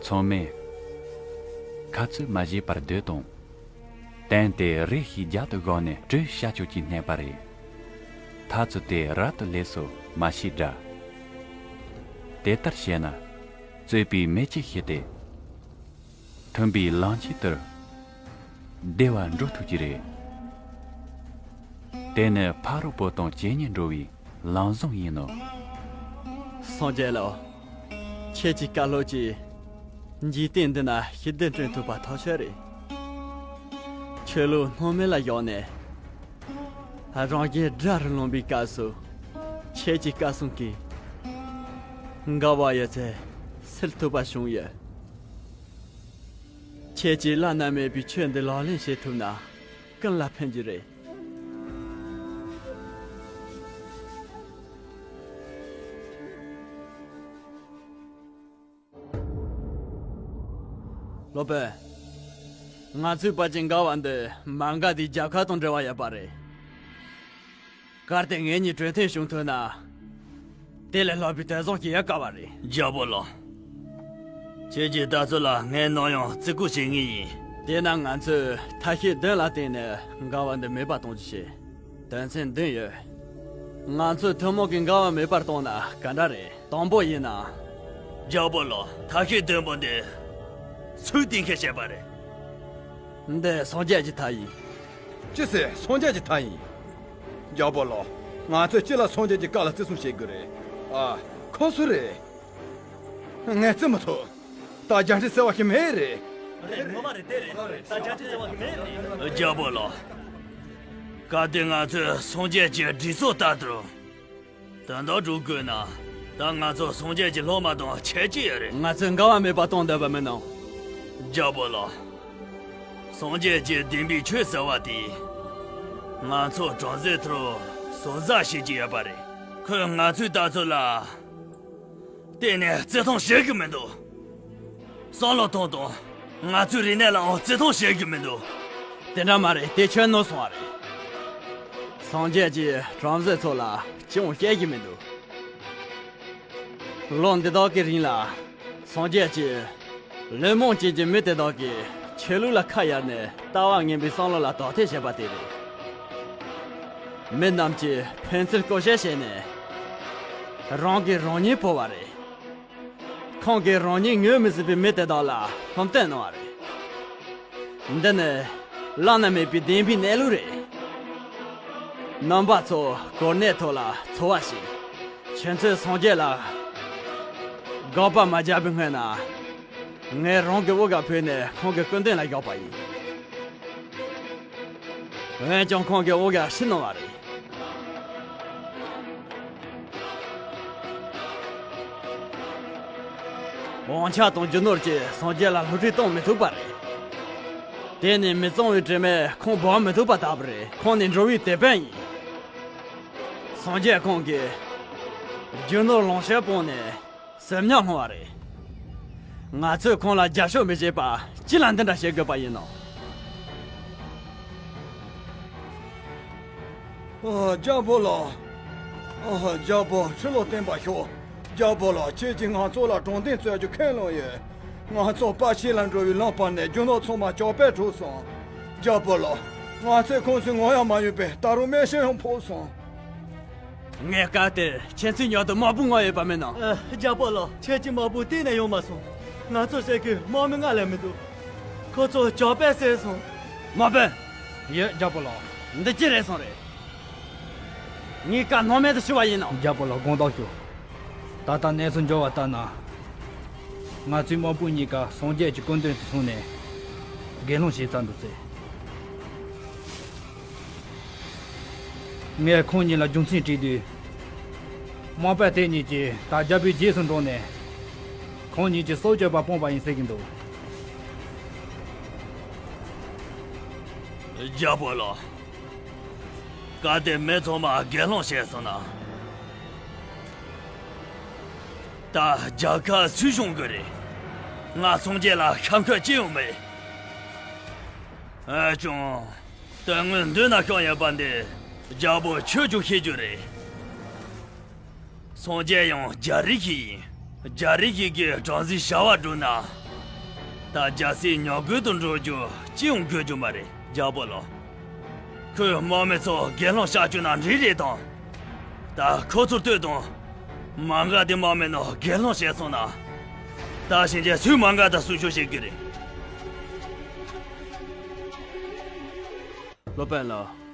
ཚང་མས་ཁ་རྩོད་མ་བྱས་པར་སྡོད་དང་། སྟན་དེ་རེ་ཞིག་རྒྱབ་ཏུ་བཞག་ནས་གྲོས་བྱ་ཆོག་ཅེས་སྨྲས་པ་རེད། ཐབས་ཚུལ་དེ་རབ་ཏུ་ལེགས་སོ་མ་ཤེས་འདྲ། དེ་ལྟར་བྱས་ན་རྩོད་པའི་མེ་ལྕེ་ཞིག་སྟེ། མཐུན་པའི་ལམ་ཆེན་དེར་བདེ་བར་འགྲོ་ཐུབ་ཀྱི་རེད། དེ་ནི་ཕ་རོལ་པོ་དང་ཇི་སྙེད་འགྲོ་བའི་ལམ་བཟང་ཡིན་ནོ། སངས་རྒྱས་ལགས། ཁྱེད་ཀྱི་བཀའ་སློབ་ཀྱིས་འཇིག་རྟེན་འདི་ན་ཞི་བདེ་བསྐྲུན་ཐུབ་པ་ཐག་ཆོད་རེད། ཆོས་ལུགས་སྣང་མེད་ལ་བཞག་ནས། རང་གཞན་དགྲ་རུ་ལངས་པའི་སྐབས་སུ། ཁྱེད་ཀྱི་བཀའ་གསུང་གིས་འགལ་བ་ཡོད་ཚད་སེལ་ཐུབ་པ་བྱུང་ཡོད། ཁྱེད་ཀྱིས་བླ་ན་མེད་པའི་ཆོས་འདི་ལག་ལེན་བྱེད་ཐུབ་ན་ཀུན་ལ་ཕན་གྱི་རེད། སློབ་དཔོན། ང་ཚོའི་བར་གྱི་འགལ་བ་འདི་མ་འགལ་དེའི་རྒྱལ་ཁབ་དང་འབྲེལ་བ་ཡོད་པ་རེད། གལ་ཏེ་ངེད་གཉིས་གྲོས་མཐུན་བྱུང་ཐུབ་ན། དེ་ལས་ལྷག་པའི་དོན་བཟང་ཞིག་ཡོད་དཀའ་བ་རེད། རྒྱལ་པོ་ལགས། ཁྱེད་ཀྱི་ལྟ་ཚུལ་ལ་ངས་ནམ་ཡང་བརྩི་བཀུར་བྱེད་ངེས་ཡིན། དེས་ན་ང་ཚོས་ཐབས་ཤེས་བདུན་ལ་བརྟེན་ནས་འགལ་བ་འདི་མེད་པ་གཏོང་རྒྱུ་བྱེད། དོན་ཚན་བདུན་ཡོད། ང་ཚོས་ཐུན་མོང་གི་འགལ་བ་མེད་པར་གཏོང་ན་ག་འདྲ་རེད། དང་པོ་ཡིན་ན། རྒྱལ་པོ་ལགས། ཐབས་ཤེས་བདུན་པོ་འདི་སུས་གཏན་འཁེལ་བྱས་པ་རེད། འདི་སངས་རྒྱས་ཀྱི་ཐབས་ཡིན། ཅི་ཟེར། སངས་རྒྱས་ཀྱི་ཐབས་ཡིན། རྒྱལ་པོ་ལགས། ང་ཚོས་ཅི་ལ་སངས་རྒྱས་ཀྱི་བཀའ་ལ་བརྩི་སྲུང་བྱེད་དགོས་རེད། ཨ། ཁོ་སུ་རེད། ངས་བརྩི་མི་ཐུབ། ད་རྒྱལ་ཁྲིམས་ཟེར་བ་ཞིག་མེད་རེད། རེད། ངོ་མ་རེད། དེ་རེད། ད་རྒྱལ་ཁྲིམས་ཟེར་བ་ཞིག་མེད་རེད། རྒྱལ་པོ་ལགས། གལ་ཏེ་ང་ཚོས་སངས་རྒྱས་ཀྱི་སྒྲིག་འཛུགས་ལྟར་དུ་དོན་དག་སྒྲུབ་དགོས་ན། ད་ང་ཚོ་སངས་རྒྱས་ཀྱི་སློབ་མ་དང་ཁྱད་ཅི་ཡོད་རེད། ང་ཚོས་འགལ་བ་མེད་པ་གཏོང་འདོད་པ་མིན་ནམ། རྒྱལ་པོ་ལགས། སངས་རྒྱས་ཀྱི་བདེན་པའི་ཆོས་ཟེར་བ་དེ། ང་ཚོ་གྲངས་ཚད་ཐོག་ཟུར་ཟ་བྱེད་ཀྱི་ཡོད་པ་རེད། ཁོས་ང་ཚོའི་ལྟ་ཚུལ་ལ་བརྟེན་ནས་བརྩི་མཐོང་བྱེད་ཀྱི་མི་འདུག། བསམ་བློ་ཐོངས་དང་། ང་ཚོའི་རིག་གནས་ལའང་བརྩི་མཐོང་བྱེད་ཀྱི་མི་འདུག། དེ་འདྲ་མ་རེད། དེ་ཁྱོད་ནོར་སོང་བ་རེད། སངས་རྒྱས་ཀྱིས་བྲམ་ཟེ་ཚོ་ལ་ཅི་ཡང་བཤད་ཀྱི་མི་འདུག། ལོ་འདི་དག་གི་རིང་ལ་སངས་རྒྱས་ཀྱིས་ལུས་མང་ཅན་གྱི་མི་དེ་དག་གི་ ཆོས་ལུགས་ལ་ཁ་གཡར་ནས་ལྟ་བ་ངན་པའི་བསམ་བློ་ལ་དོགས་ཐེ་བྱེད་པ་དེ་རེད། མི་རྣམས་ཀྱིས་ཕན་ཚུན་བརྐུ་བཤད་བྱས་ནས། རང་གིས་རང་ཉིད་ཕོ་བ་རེད། ཁོང་གིས་རང་ཉིད་ངོས་མི་ཟིན་པའི་མི་དེ་དག་ལ་ལྷོད་གཏོང་གནང་བ་རེད། འདི་ནི་བླ་ན་མེད་པའི་བདེན་པའི་གནས་ལུགས་རེད། རྣམ་པ་ཚོ་གོ་གནས་ཐོག་ལ་འཚོ་བ་ཞིག་ཁྱེད་ཚོས་སངས་རྒྱས་ལ་དགག་པ་མ་བརྒྱབ་པའི་སྔོན་ན། ངས་རང་གི་དབུ་ག་ཕུད་ནས་ཁོང་གི་སྐུ་མདུན་ལ་བཞག་པ་ཡིན། འོན་ཀྱང་ཁོང་གིས་དབུ་ག་ཕྱིར་གནང་བ་རེད། དབང་ཆ་དང་རྒྱུ་ནོར་གྱིས་སངས་རྒྱས་ལ་བསླུ་བྲིད་གཏོང་མི་ཐུབ་པ་རེད། དེ་ནི་མི་གཙང་བའི་དྲི་མས་ཁོང་སྦག་མི་ཐུབ་པ་ལྟ་བུ་རེད། ཁོང་ནི་འགྲོ་བའི་དེད་དཔོན་ཡིན། སངས་རྒྱས་ཁོང་གིས་རྒྱུ་ནོར་ལོངས་སྤྱོད་སྤངས་ནས་གསོད་རྨྱང་སློང་བ་རེད། ང་ཚོས་ཁོང་ལ་རྒྱབ་སྐྱོར་མི་བྱེད་པ་ཅི་ལ་འདི་འདྲ་བྱེད་དགོས་པ་ཡིན་ནམ། ཨ། རྒྱལ་པོ་ལགས། ཨ། རྒྱལ་པོ་ཁྲི་ལོ་བརྟན་པར་ཤོག་རྒྱལ་པོ་ལགས། ཁྱེད་ཀྱིས་ང་ཚོ་ལ་དྲང་བདེན་རྩོད་རྒྱུ་ཁས་ལོངས་ཡོད། ང་ཚོ་པ་ཤི་ལ་འགྲོ་བའི་ལམ་བར་ནས་རྒྱུ་ནོར་ཚང་མ་ཇག་པས་འཕྲོག་སོང་། རྒྱལ་པོ་ལགས། ང་ཚོས་ཁོང་ཚོའི་ངོ་ཡང་མ་ཡོང་པས་ད་རུང་རྨས་ཤིང་ཡང་ཕོག་སོང་། ངས་སྐབས་དེར་ཁྱེད་ཚོའི་མཉམ་དུ་དམག་དཔུང་ལྔ་ཡོད་པ་མིན་ནམ། ཨ། རྒྱལ་པོ་ལགས། ཁྱེད་ཀྱི་དམག་དཔུང་གཏན་ནས་ཡོང་མ་སོང་། ང་ཚོ་བཤད་ཀྱི་དམག་མི་ལྔ་ལས་མི་འདུག་ཁོ་ཚོ་ཇག་པས་བསད་སོང་། དམག་དཔོན། ཡོད། རྒྱལ་པོ་ལགས། འདི་ཅི་རེད་སོང་རེད། ངས་བཀའ་སྣང་མེད་དུ་ཞུ་བ་ཡིན་ནམ། རྒྱལ་པོ་ལགས། དགོངས་དག་ཞུ། ད་ལྟ་གནས་ཚུལ་འབྱོར་བ་ལྟར་ན། ང་ཚོའི་དམག་དཔུང་གཉིས་ཀ་སངས་རྒྱས་ཀྱི་སྐུ་མདུན་དུ་སོང་ནས་དགེ་སློང་བྱས་ཚར་འདུག་ཟེར། ངས་ཁོང་གཉིས་ལ་རྒྱུ་མཚན་དྲིས་དུས། དམག་དཔོན་དེ་གཉིས་ཀྱིས་ད་རྒྱལ་པོའི་རྗེས་སུ་འབྲངས་ནས། ཁོང་གཉིས་ཀྱི་སྲོག་གཅོད་པ་སྤངས་པ་ཡིན་ཟེར་གྱི་འདུག་རྒྱལ་པོ་ལགས། གལ་ཏེ་མི་ཚང་མ་དགེ་སློང་བྱས་སོང་ན། ད་རྒྱལ་ཁབ་སུས་སྐྱོང་དགོས་རེད། ང་སངས་རྒྱས་ལ་ཤ་འཁོན་ཅི་ཡང་མེད། ཨ་ཅང་། དོན་དངོས་མདུན་ན་ཤོང་ཡོད་པ་འདི་རྒྱལ་པོ་ཁྱོད་ཀྱང་ཤེས་རྒྱུ་རེད། སངས་རྒྱས་ཡང་རྒྱལ་རིགས་ཤིག་ཡིན། རྒྱལ་རིགས་ཤིག་གིས་དྲང་སྲིད་བྱ་བ་བསྒྲུབས་ན། ད་རྒྱལ་སྲིད་ཉམས་རྒུད་དུ་འགྲོ་རྒྱུ་ཅི་ཡང་དགོས་རྒྱུ་མ་རེད། རྒྱལ་པོ་ལགས། ཁོས་དམག་མི་ཚོ་དགེ་སློང་བྱ་རྒྱུ་ན་འགྲིག་རེད་དམ། ད་ཁོ་ཚོར་ལྟོས་དང་། མ་འགའ་དེ་དམག་མི་རྣམས་དགེ་སློང་བྱས་སོང་ན། ད་གཞན་གྱིས་སུས་མ་འགའ་ད་སྲུང་སྐྱོབ་བྱེད་ཀྱི་རེད། སློབ་དཔོན་ལགས།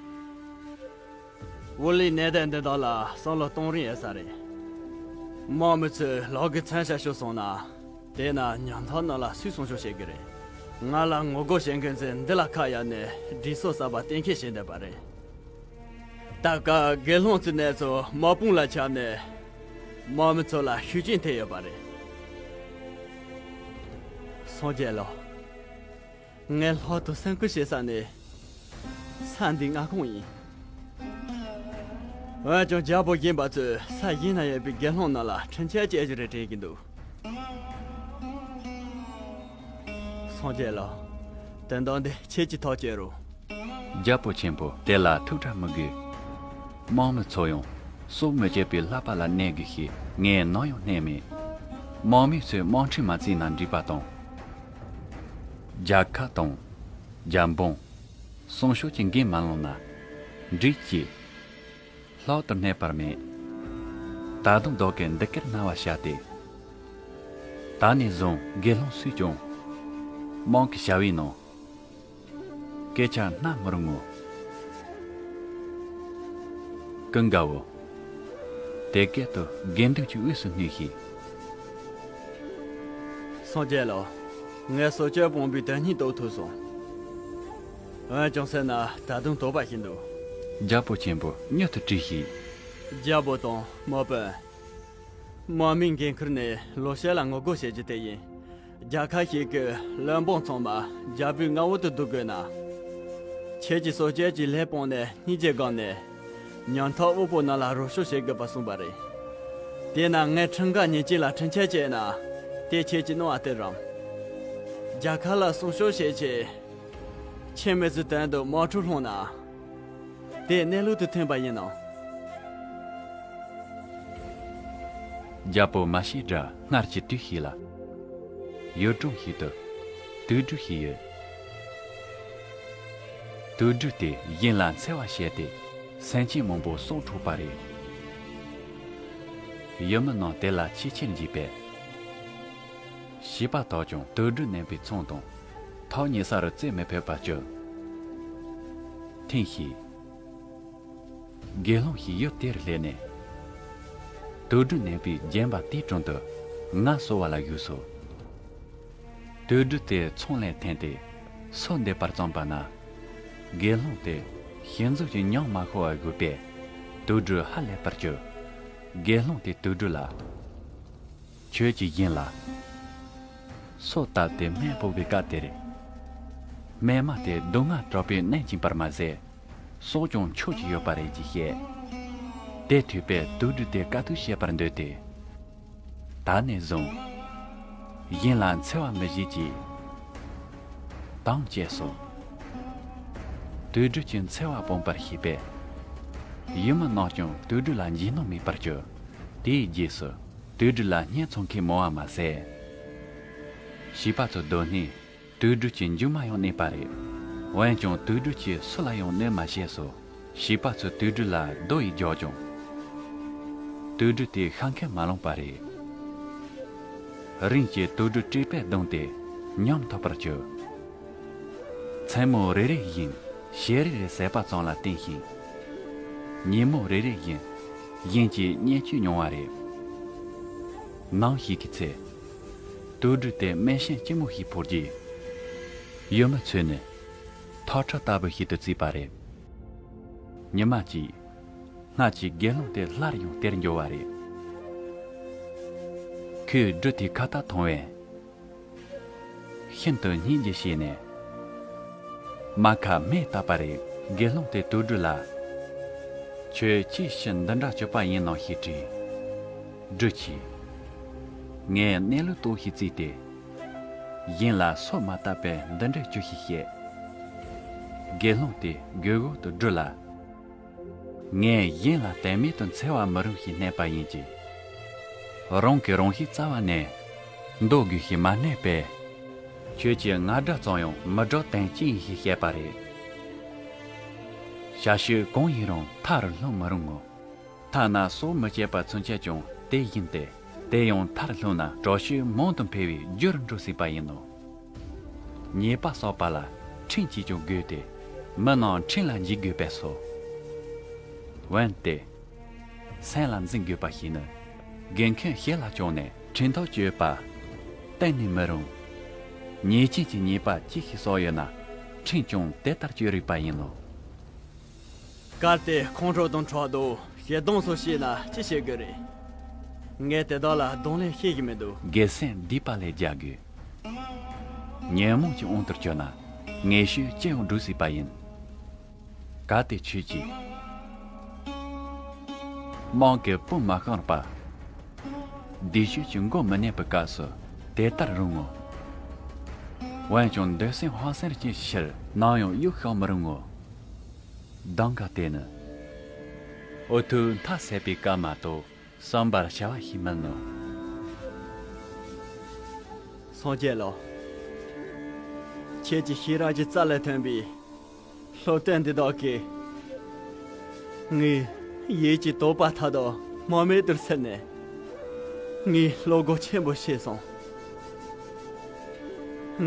དབུ་ལུས་གནས་སྡོད་འདི་དག་ལ་བསམ་བློ་གཏོང་རིན་ཡོད་ས་རེད། དམག་མི་ཚོས་ལག་གི་མཚོན་ཆ་ཤོར་སོང་ན། དེས་ན་ཉམ་ཐག་རྣམས་ལ་སུས་སྲུང་སྐྱོབ་བྱེད་ཀྱི་རེད། ང་ལ་ངོ་རྒོལ་བྱེད་མཁན་ཚོས་འདི་ལ་ཁ་གཡར་ནས་སྒྲིག་སྲོལ་གསར་པ་གཏན་འཁེལ་བྱེད་འདོད་པ་རེད། ད་སྐབས་དགེ་སློང་ཚོའི་གནས་ཚུལ་དམག་དཔུང་ལ་ཁྱབ་ནས། དམག་མི་ཚོ་ལ་ཤུགས་རྐྱེན་ཐེབས་ཡོད་པ་རེད། སངས་རྒྱས་ལགས། ངས་ལྷག་ཏུ་སེམས་ཁུར་བྱེད་ས་ནི་ས་འདི་མངའ་ཁོངས་ཡིན། འོན་ཀྱང་རྒྱལ་པོ་གཞན་པ་ཚོས་ས་གཞན་ན་ཡོད་པའི་དགེ་སློང་རྣམས་ལ་འཕྲིན་ཆས་སྤྱད་རྒྱུ་རེད་དྲན་གྱི་འདུག་སངས་རྒྱས་ལགས། དོན་དག་འདི་ཁྱེད་ཀྱིས་ཐག་གཅོད་རོགས། རྒྱལ་པོ་ཆེན་པོ། དེ་ལ་ཐུགས་ཁྲལ་མི་དགོས། དམག་མི་ཚོ་ཡང་སྲོག་མི་གཅོད་པའི་བསླབ་པ་ལ་གནས་དགོས་ཞེས་ངས་ནམ་ཡང་སྨྲས་མེད། དམག་མི་ཚོས་དམག་འཁྲུག་མ་བརྩིས་ན་འགྲིག་པ་དང་། རྒྱལ་ཁབ་དང་། རྒྱལ་འབངས། སྲུང་སྐྱོབ་ཀྱི་འགན་མ་བླངས་ན། འགྲིག་ཅེས། ལྷག་ཏུ་གནས་པར་མེད། ད་དུང་བདག་གིས་འདི་སྐད་རྣ་བར་བྱ་སྟེ། ད་ནས་བཟུང་དགེ་སློང་སུས་ཀྱང་། དམག་གི་བྱ་བའི་ནང་། སྐད་ཆ་སྣ་མི་རུང་ངོ་། ཀུན་དགའ་བོ། དེ་སྐད་དུ་དགེ་འདུན་གྱི་དབུས་སུ་སྣུན་ཞིག་སངས་རྒྱས་ལགས། ངས་སྲོག་གཅོད་སྤོང་བའི་དོན་སྙིང་རྟོགས་ཐུབ་སོང་། འོན་ཀྱང་སེམས་ན་ད་དུང་དོགས་པ་ཞིག་འདུག་རྒྱལ་པོ་ཆེན་པོ་མྱུར་དུ་དྲིས་ཤིག་རྒྱལ་པོ་དང་དམག་དཔོན། དམག་མིའི་འགན་ཁུར་ནི་ལོ་ཤས་ལ་ངོ་རྒོལ་བྱེད་རྒྱུ་དེ་ཡིན། རྒྱལ་ཁབ་ཞིག་གི་བློན་འབངས་ཚང་མ་རྒྱལ་པོའི་མངའ་འོག་ཏུ་བསྡུ་དགོས་ན། ཁྱེད་ཀྱིས་སྲོག་གཅོད་ཀྱི་ལས་སྤངས་ནས་སྙིང་རྗེ་སྒོམ་ནས། ཉམ་ཐག་དབུལ་པོ་རྣམས་ལ་རོགས་སྐྱོར་བྱེད་དགོས་པ་གསུངས་པ་རེད། དེས་ན་ངས་ཁྲིམས་འགལ་ཉེས་ཅན་ལ་འཕྲིན་ཆས་བཅད་ན། དེ་ཁྱེད་ཀྱིས་གནང་བ་སྟེར་རམ། རྒྱལ་ཁབ་ལ་སྲུང་སྐྱོབ་བྱེད་ཆེད། ཁྱེད་མི་ཚོའི་དོན་དུ་དམག་འཁྲུག་སློང་ན། དེ་གནས་ལུགས་དང་མཐུན་པ་ཡིན་ནམ། རྒྱལ་པོ་མ་ཤི་དགྲ་སྔར་གྱི་དུས་ཤིག་ལ། ཡུལ་གྲུ་ཞིག་ཏུ་དུག་སྦྲུལ་ཞིག་ཡོད། དུག་སྦྲུལ་དེ་ཡིན་ལ་འཚེ་བ་བྱས་ཏེ་སེམས་ཅན་མང་པོ་སྲོག་འཕྲོག་པ་རེད། ཡུལ་མི་རྣམས་དེ་ལ་ཆེས་ཆེར་འཇིགས་པས། བྱིས་པ་དག་ཀྱང་དུག་སྦྲུལ་མནན་པའི་ཚང་དང་ཐག་ཉེ་ས་རུ་རྩེ་མི་ཕོད་པར་གྱུར། ཐེངས་ཤིག་དགེ་སློང་ཞིག་ཡུལ་དེར་སླེབས་ནས། དུག་སྦྲུལ་མནན་པའི་རྒྱན་པ་དེའི་དྲུང་དུ་ངལ་གསོ་བ་ལ་བཞུགས་སོ། དུག་སྦྲུལ་དེ་ཚང་ལས་འཐེན་ཏེ་སོ་འདེབས་པར་བརྩམས་པ་ན། དགེ་སློང་དེ་ཞེ་འཛུམ་གྱིས་མྱིང་མ་ཤོར་བར་བཞུགས་པས་དུག་སྦྲུལ་ཧ་ལས་པར་གྱུར། དགེ་སློང་དེས་དུག་སྦྲུལ་ལ། ཁྱོད་ཀྱི་ཡིན་ལ། སོ་བཏབ་སྟེ་སྨན་ཕོག་པའི་སྐབས་དེར། སྨན་མ་དེ་སྡུག་བསྔལ་དྲག་པོས་མནན་བཅིངས་པར་མ་ཟད། སྲོག་ཀྱང་འཕྲོག་རྒྱུ་ཡོད་པ་རེད་ཅེས་བཤད། དེ་ཐོས་པས་དུག་སྦྲུལ་དེ་དཀའ་སྡུག་བྱེད་པར་འདོད་དེ། ད་ནས་བཟུང་། གཞན་ལ་འཚེ་བ་མི་བྱེད་ཅེས་དམ་བཅས་སོ། དུག་སྦྲུལ་གྱི་འཚེ་བ་སྤངས་པར་ཤེས་པས། ཡུལ་མི་རྣམས་ཀྱང་དུག་སྦྲུལ་ལ་འཇིགས་སྣང་མེད་པར་གྱུར། དེའི་རྗེས་སུ་དུག་སྦྲུལ་ལ་བརྙས་འཚོང་མཁན་མང་བ་མ་ཟད། བྱིས་པ་ཚོའི་སྡུག་བསྔལ་དུག་སྦྲུལ་གྱི་མཇུག་མ་ཡང་གནས་པ་རེད། འོན་ཀྱང་དུག་སྦྲུལ་གྱིས་སུ་ལ་ཡང་གནོད་མ་བྱས་སོ། བྱིས་པ་ཚོས་དུག་སྦྲུལ་ལ་རྡོ་ཡིས་རྒྱག་ཀྱང་། དུག་སྦྲུལ་དེ་ཤ་མཁན་མ་ལངས་པ་རེད། རིམ་གྱིས་དུག་སྦྲུལ་དྲེགས་པས་གདུངས་ཏེ་ཉམ་ཐག་པར་གྱུར། མཚན་མོ་རེ་རེ་བཞིན་ཞལ་རས་རེ་ཟད་པ་ཙམ་ལ་བརྟེན་ཞིང་། ཉིན་མོ་རེ་རེ་བཞིན་གཞན་གྱི་བརྙས་བཅོས་མྱོང་བ་རེད། ནམ་ཞིག་གི་ཚེ། དུག་སྦྲུལ་དེ་སྨན་ཞལ་ལྕི་མོ་ཞིག་ཕོག་རྗེས། ཡུལ་མི་ཚོས་ནི་ཐག་ཁྲ་ལྟ་བུ་ཞིག་ཏུ་བརྩིས་པ་རེད། ཉི་མ་གཅིག་སྔར་གྱི་དགེ་སློང་དེ་སླར་ཡང་དེར་འབྱོར་བ་རེད། ཁོས་སྦྲུལ་དེའི་ཁ་བཏགས་མཐོང་བས། ཤིན་ཏུ་སྙིང་རྗེ་སྐྱེས་ནས། རྨ་ཁ་སྨན་བཏབ་པ་རེད། དགེ་སློང་དེས་དུག་སྦྲུལ་ལ། ཁྱོད་ཅིའི་ཕྱིར་འདི་འདྲ་གྱུར་པ་ཡིན་ནམ་ཞེས་དྲིས། སྦྲུལ་གྱིས། ངས་གནས་ལུགས་རྟོགས་ཤིག་བརྩིས་ཏེ། གཞན་ལ་སོ་མ་བཏབ་པས་འདི་འདྲ་གྱུར་ཞེས་བཤད། དགེ་སློང་དེས་དགོད་བྲོ་དུ་སྦྲུལ་ལ། ངས་གཞན་ལ་དད་མེད་དུ་འཚེ་བ་མི་རུང་ཞེས་སྨྲས་པ་ཡིན་གྱི། རང་གིས་རང་ཤི་རྩ་བ་ནས་འདོར་དགོས་ཞེས་མ་སྨྲས་པས། ཁྱོད་ཀྱི་ང་དགྲ་ཙམ་ཡང་མི་དགྲ་དོན་གཅིག་ཡིན་ཞེས་བཤད་པ་རེད། བྱ་ཤུགས་གང་ཡིན་རུང་མཐའ་རུ་ལྷུང་མི་རུང་ངོ་། ཐ་ན་སྲོག་མི་གཅོད་པ་ཚུན་ཆད་ཀྱང་དེ་བཞིན་ཏེ། དེ་ཡང་མཐར་ལྷུང་ན་དྲག་ཤུགས་མང་དུ་འཕེལ་བའི་རྒྱུར་འགྲོ་སྲིད་པ་ཡིན་ནོ། ཉེས་པ་བསགས་པ་ལ་ཁྲིམས་ཀྱིས་ཀྱང་བགོས་ཏེ། མི་རྣམས་ཁྲིམས་ལ་འཇིགས་དགོས་པས་སོ། འོན་ཏེ། སེམས་ལ་འཛིན་དགོས་པ་ཞིག་ནི། དགེ་མཁན་ཞི་ལ་བཅངས་ནས་ཁྲིམས་ཐག་གཅོད་པ། གཏན་ནས་མི་རུང་། ཉེས་ཅན་གྱི་ཉེས་པ་ཅི་ཞིག་བསགས་ཡོད་ན། ཁྲིམས་ཀྱང་དེ་ལྟར་གཅོད་རིགས་པ་ཡིན་ནོ། གལ་ཏེ་ཁོང་ཁྲོ་དང་ཕྲག་དོག་ཞེ་སྡང་སོགས་སྐྱེས་ན་ཅི་བྱེད་དགོས་རེད། ངས་དེ་དག་ལ་གདོང་ལེན་ཤེས་ཀྱི་མི་འདུག་དགེ་སེམས་སྡིག་པ་ལས་རྒྱལ་དགོས། ཉོན་མོངས་ཀྱི་དབང་དུ་གྱུར་ན་ངན་སྤྱོད་ཅི་ཡང་སྒྲུབ་སྲིད་པ་ཡིན། གལ་ཏེ་ཁྱོད་ཀྱིས་དམངས་ཀྱི་དཔུང་མ་བཤམས་པ། བདེ་སྤྱོད་ཀྱི་མགོ་མི་མནན་པའི་སྐབས་སུ་དེ་ལྟར་རུང་ངོ་། འོན་ཀྱང་འདོད་སེམས་ཧང་སངས་ཀྱི་ཕྱིར་ནམ་ཡང་གཡུག་བཤམས་མི་རུང་ངོ་། གདམས་ངག་དེ་ནི། འུ་ཐུག་མཐའ་ཟད་པའི་སྐབས་མ་གཏོགས་བསམ་པར་བྱ་བ་ཞིག་མིན་ནོ། སངས་རྒྱས་ལགས། ཁྱེད་ཀྱི་ཤེས་རབ་ཀྱི་རྩལ་ལས་ཐོན་པའི་སློབ་སྟོན་འདི་དག་གིས་ངའི་ཡིད་ཀྱི་དོགས་པ་མཐའ་དག་རྨ་མེད་དུ་བསལ་ནས་ངའི་བློ་སྒོ་ཆེན་པོ་ཕྱེས་སོང་།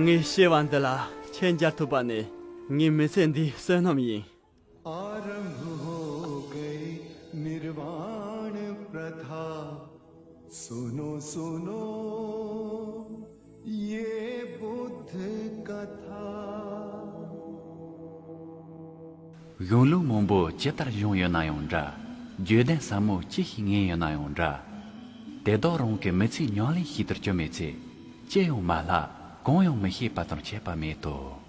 ངའི་སྐྱེ་བ་འདི་ལ་ཆོས་མཇལ་ཐུབ་པ་ནི་ངའི་མི་ཚེ་འདིའི་བསོད་ནམས་ཡིན། आरंभ हो गई निर्वाण प्रथा। सुनो सुनो ये बुद्ध कथा। གཞུང་ལུགས་མང་པོ་ཇི་ལྟར་བྱུང་ཡོད་ན་ཡང་འདྲ། བརྗོད་དོན་ཟབ་མོ་ཅི་ཞིག་ངེས་ཡོད་ན་ཡང་འདྲ། དེ་དག་རང་གི་མི་ཚེའི་ཉམས་ལེན་ཞིག་ཏུ་གྱུར་མེད་ཚེ། ཅི་ཡང་མ་ལྷག་གང་ཡང་མི་ཤེས་པ་དང་ཁྱད་པར་མེད་དོ།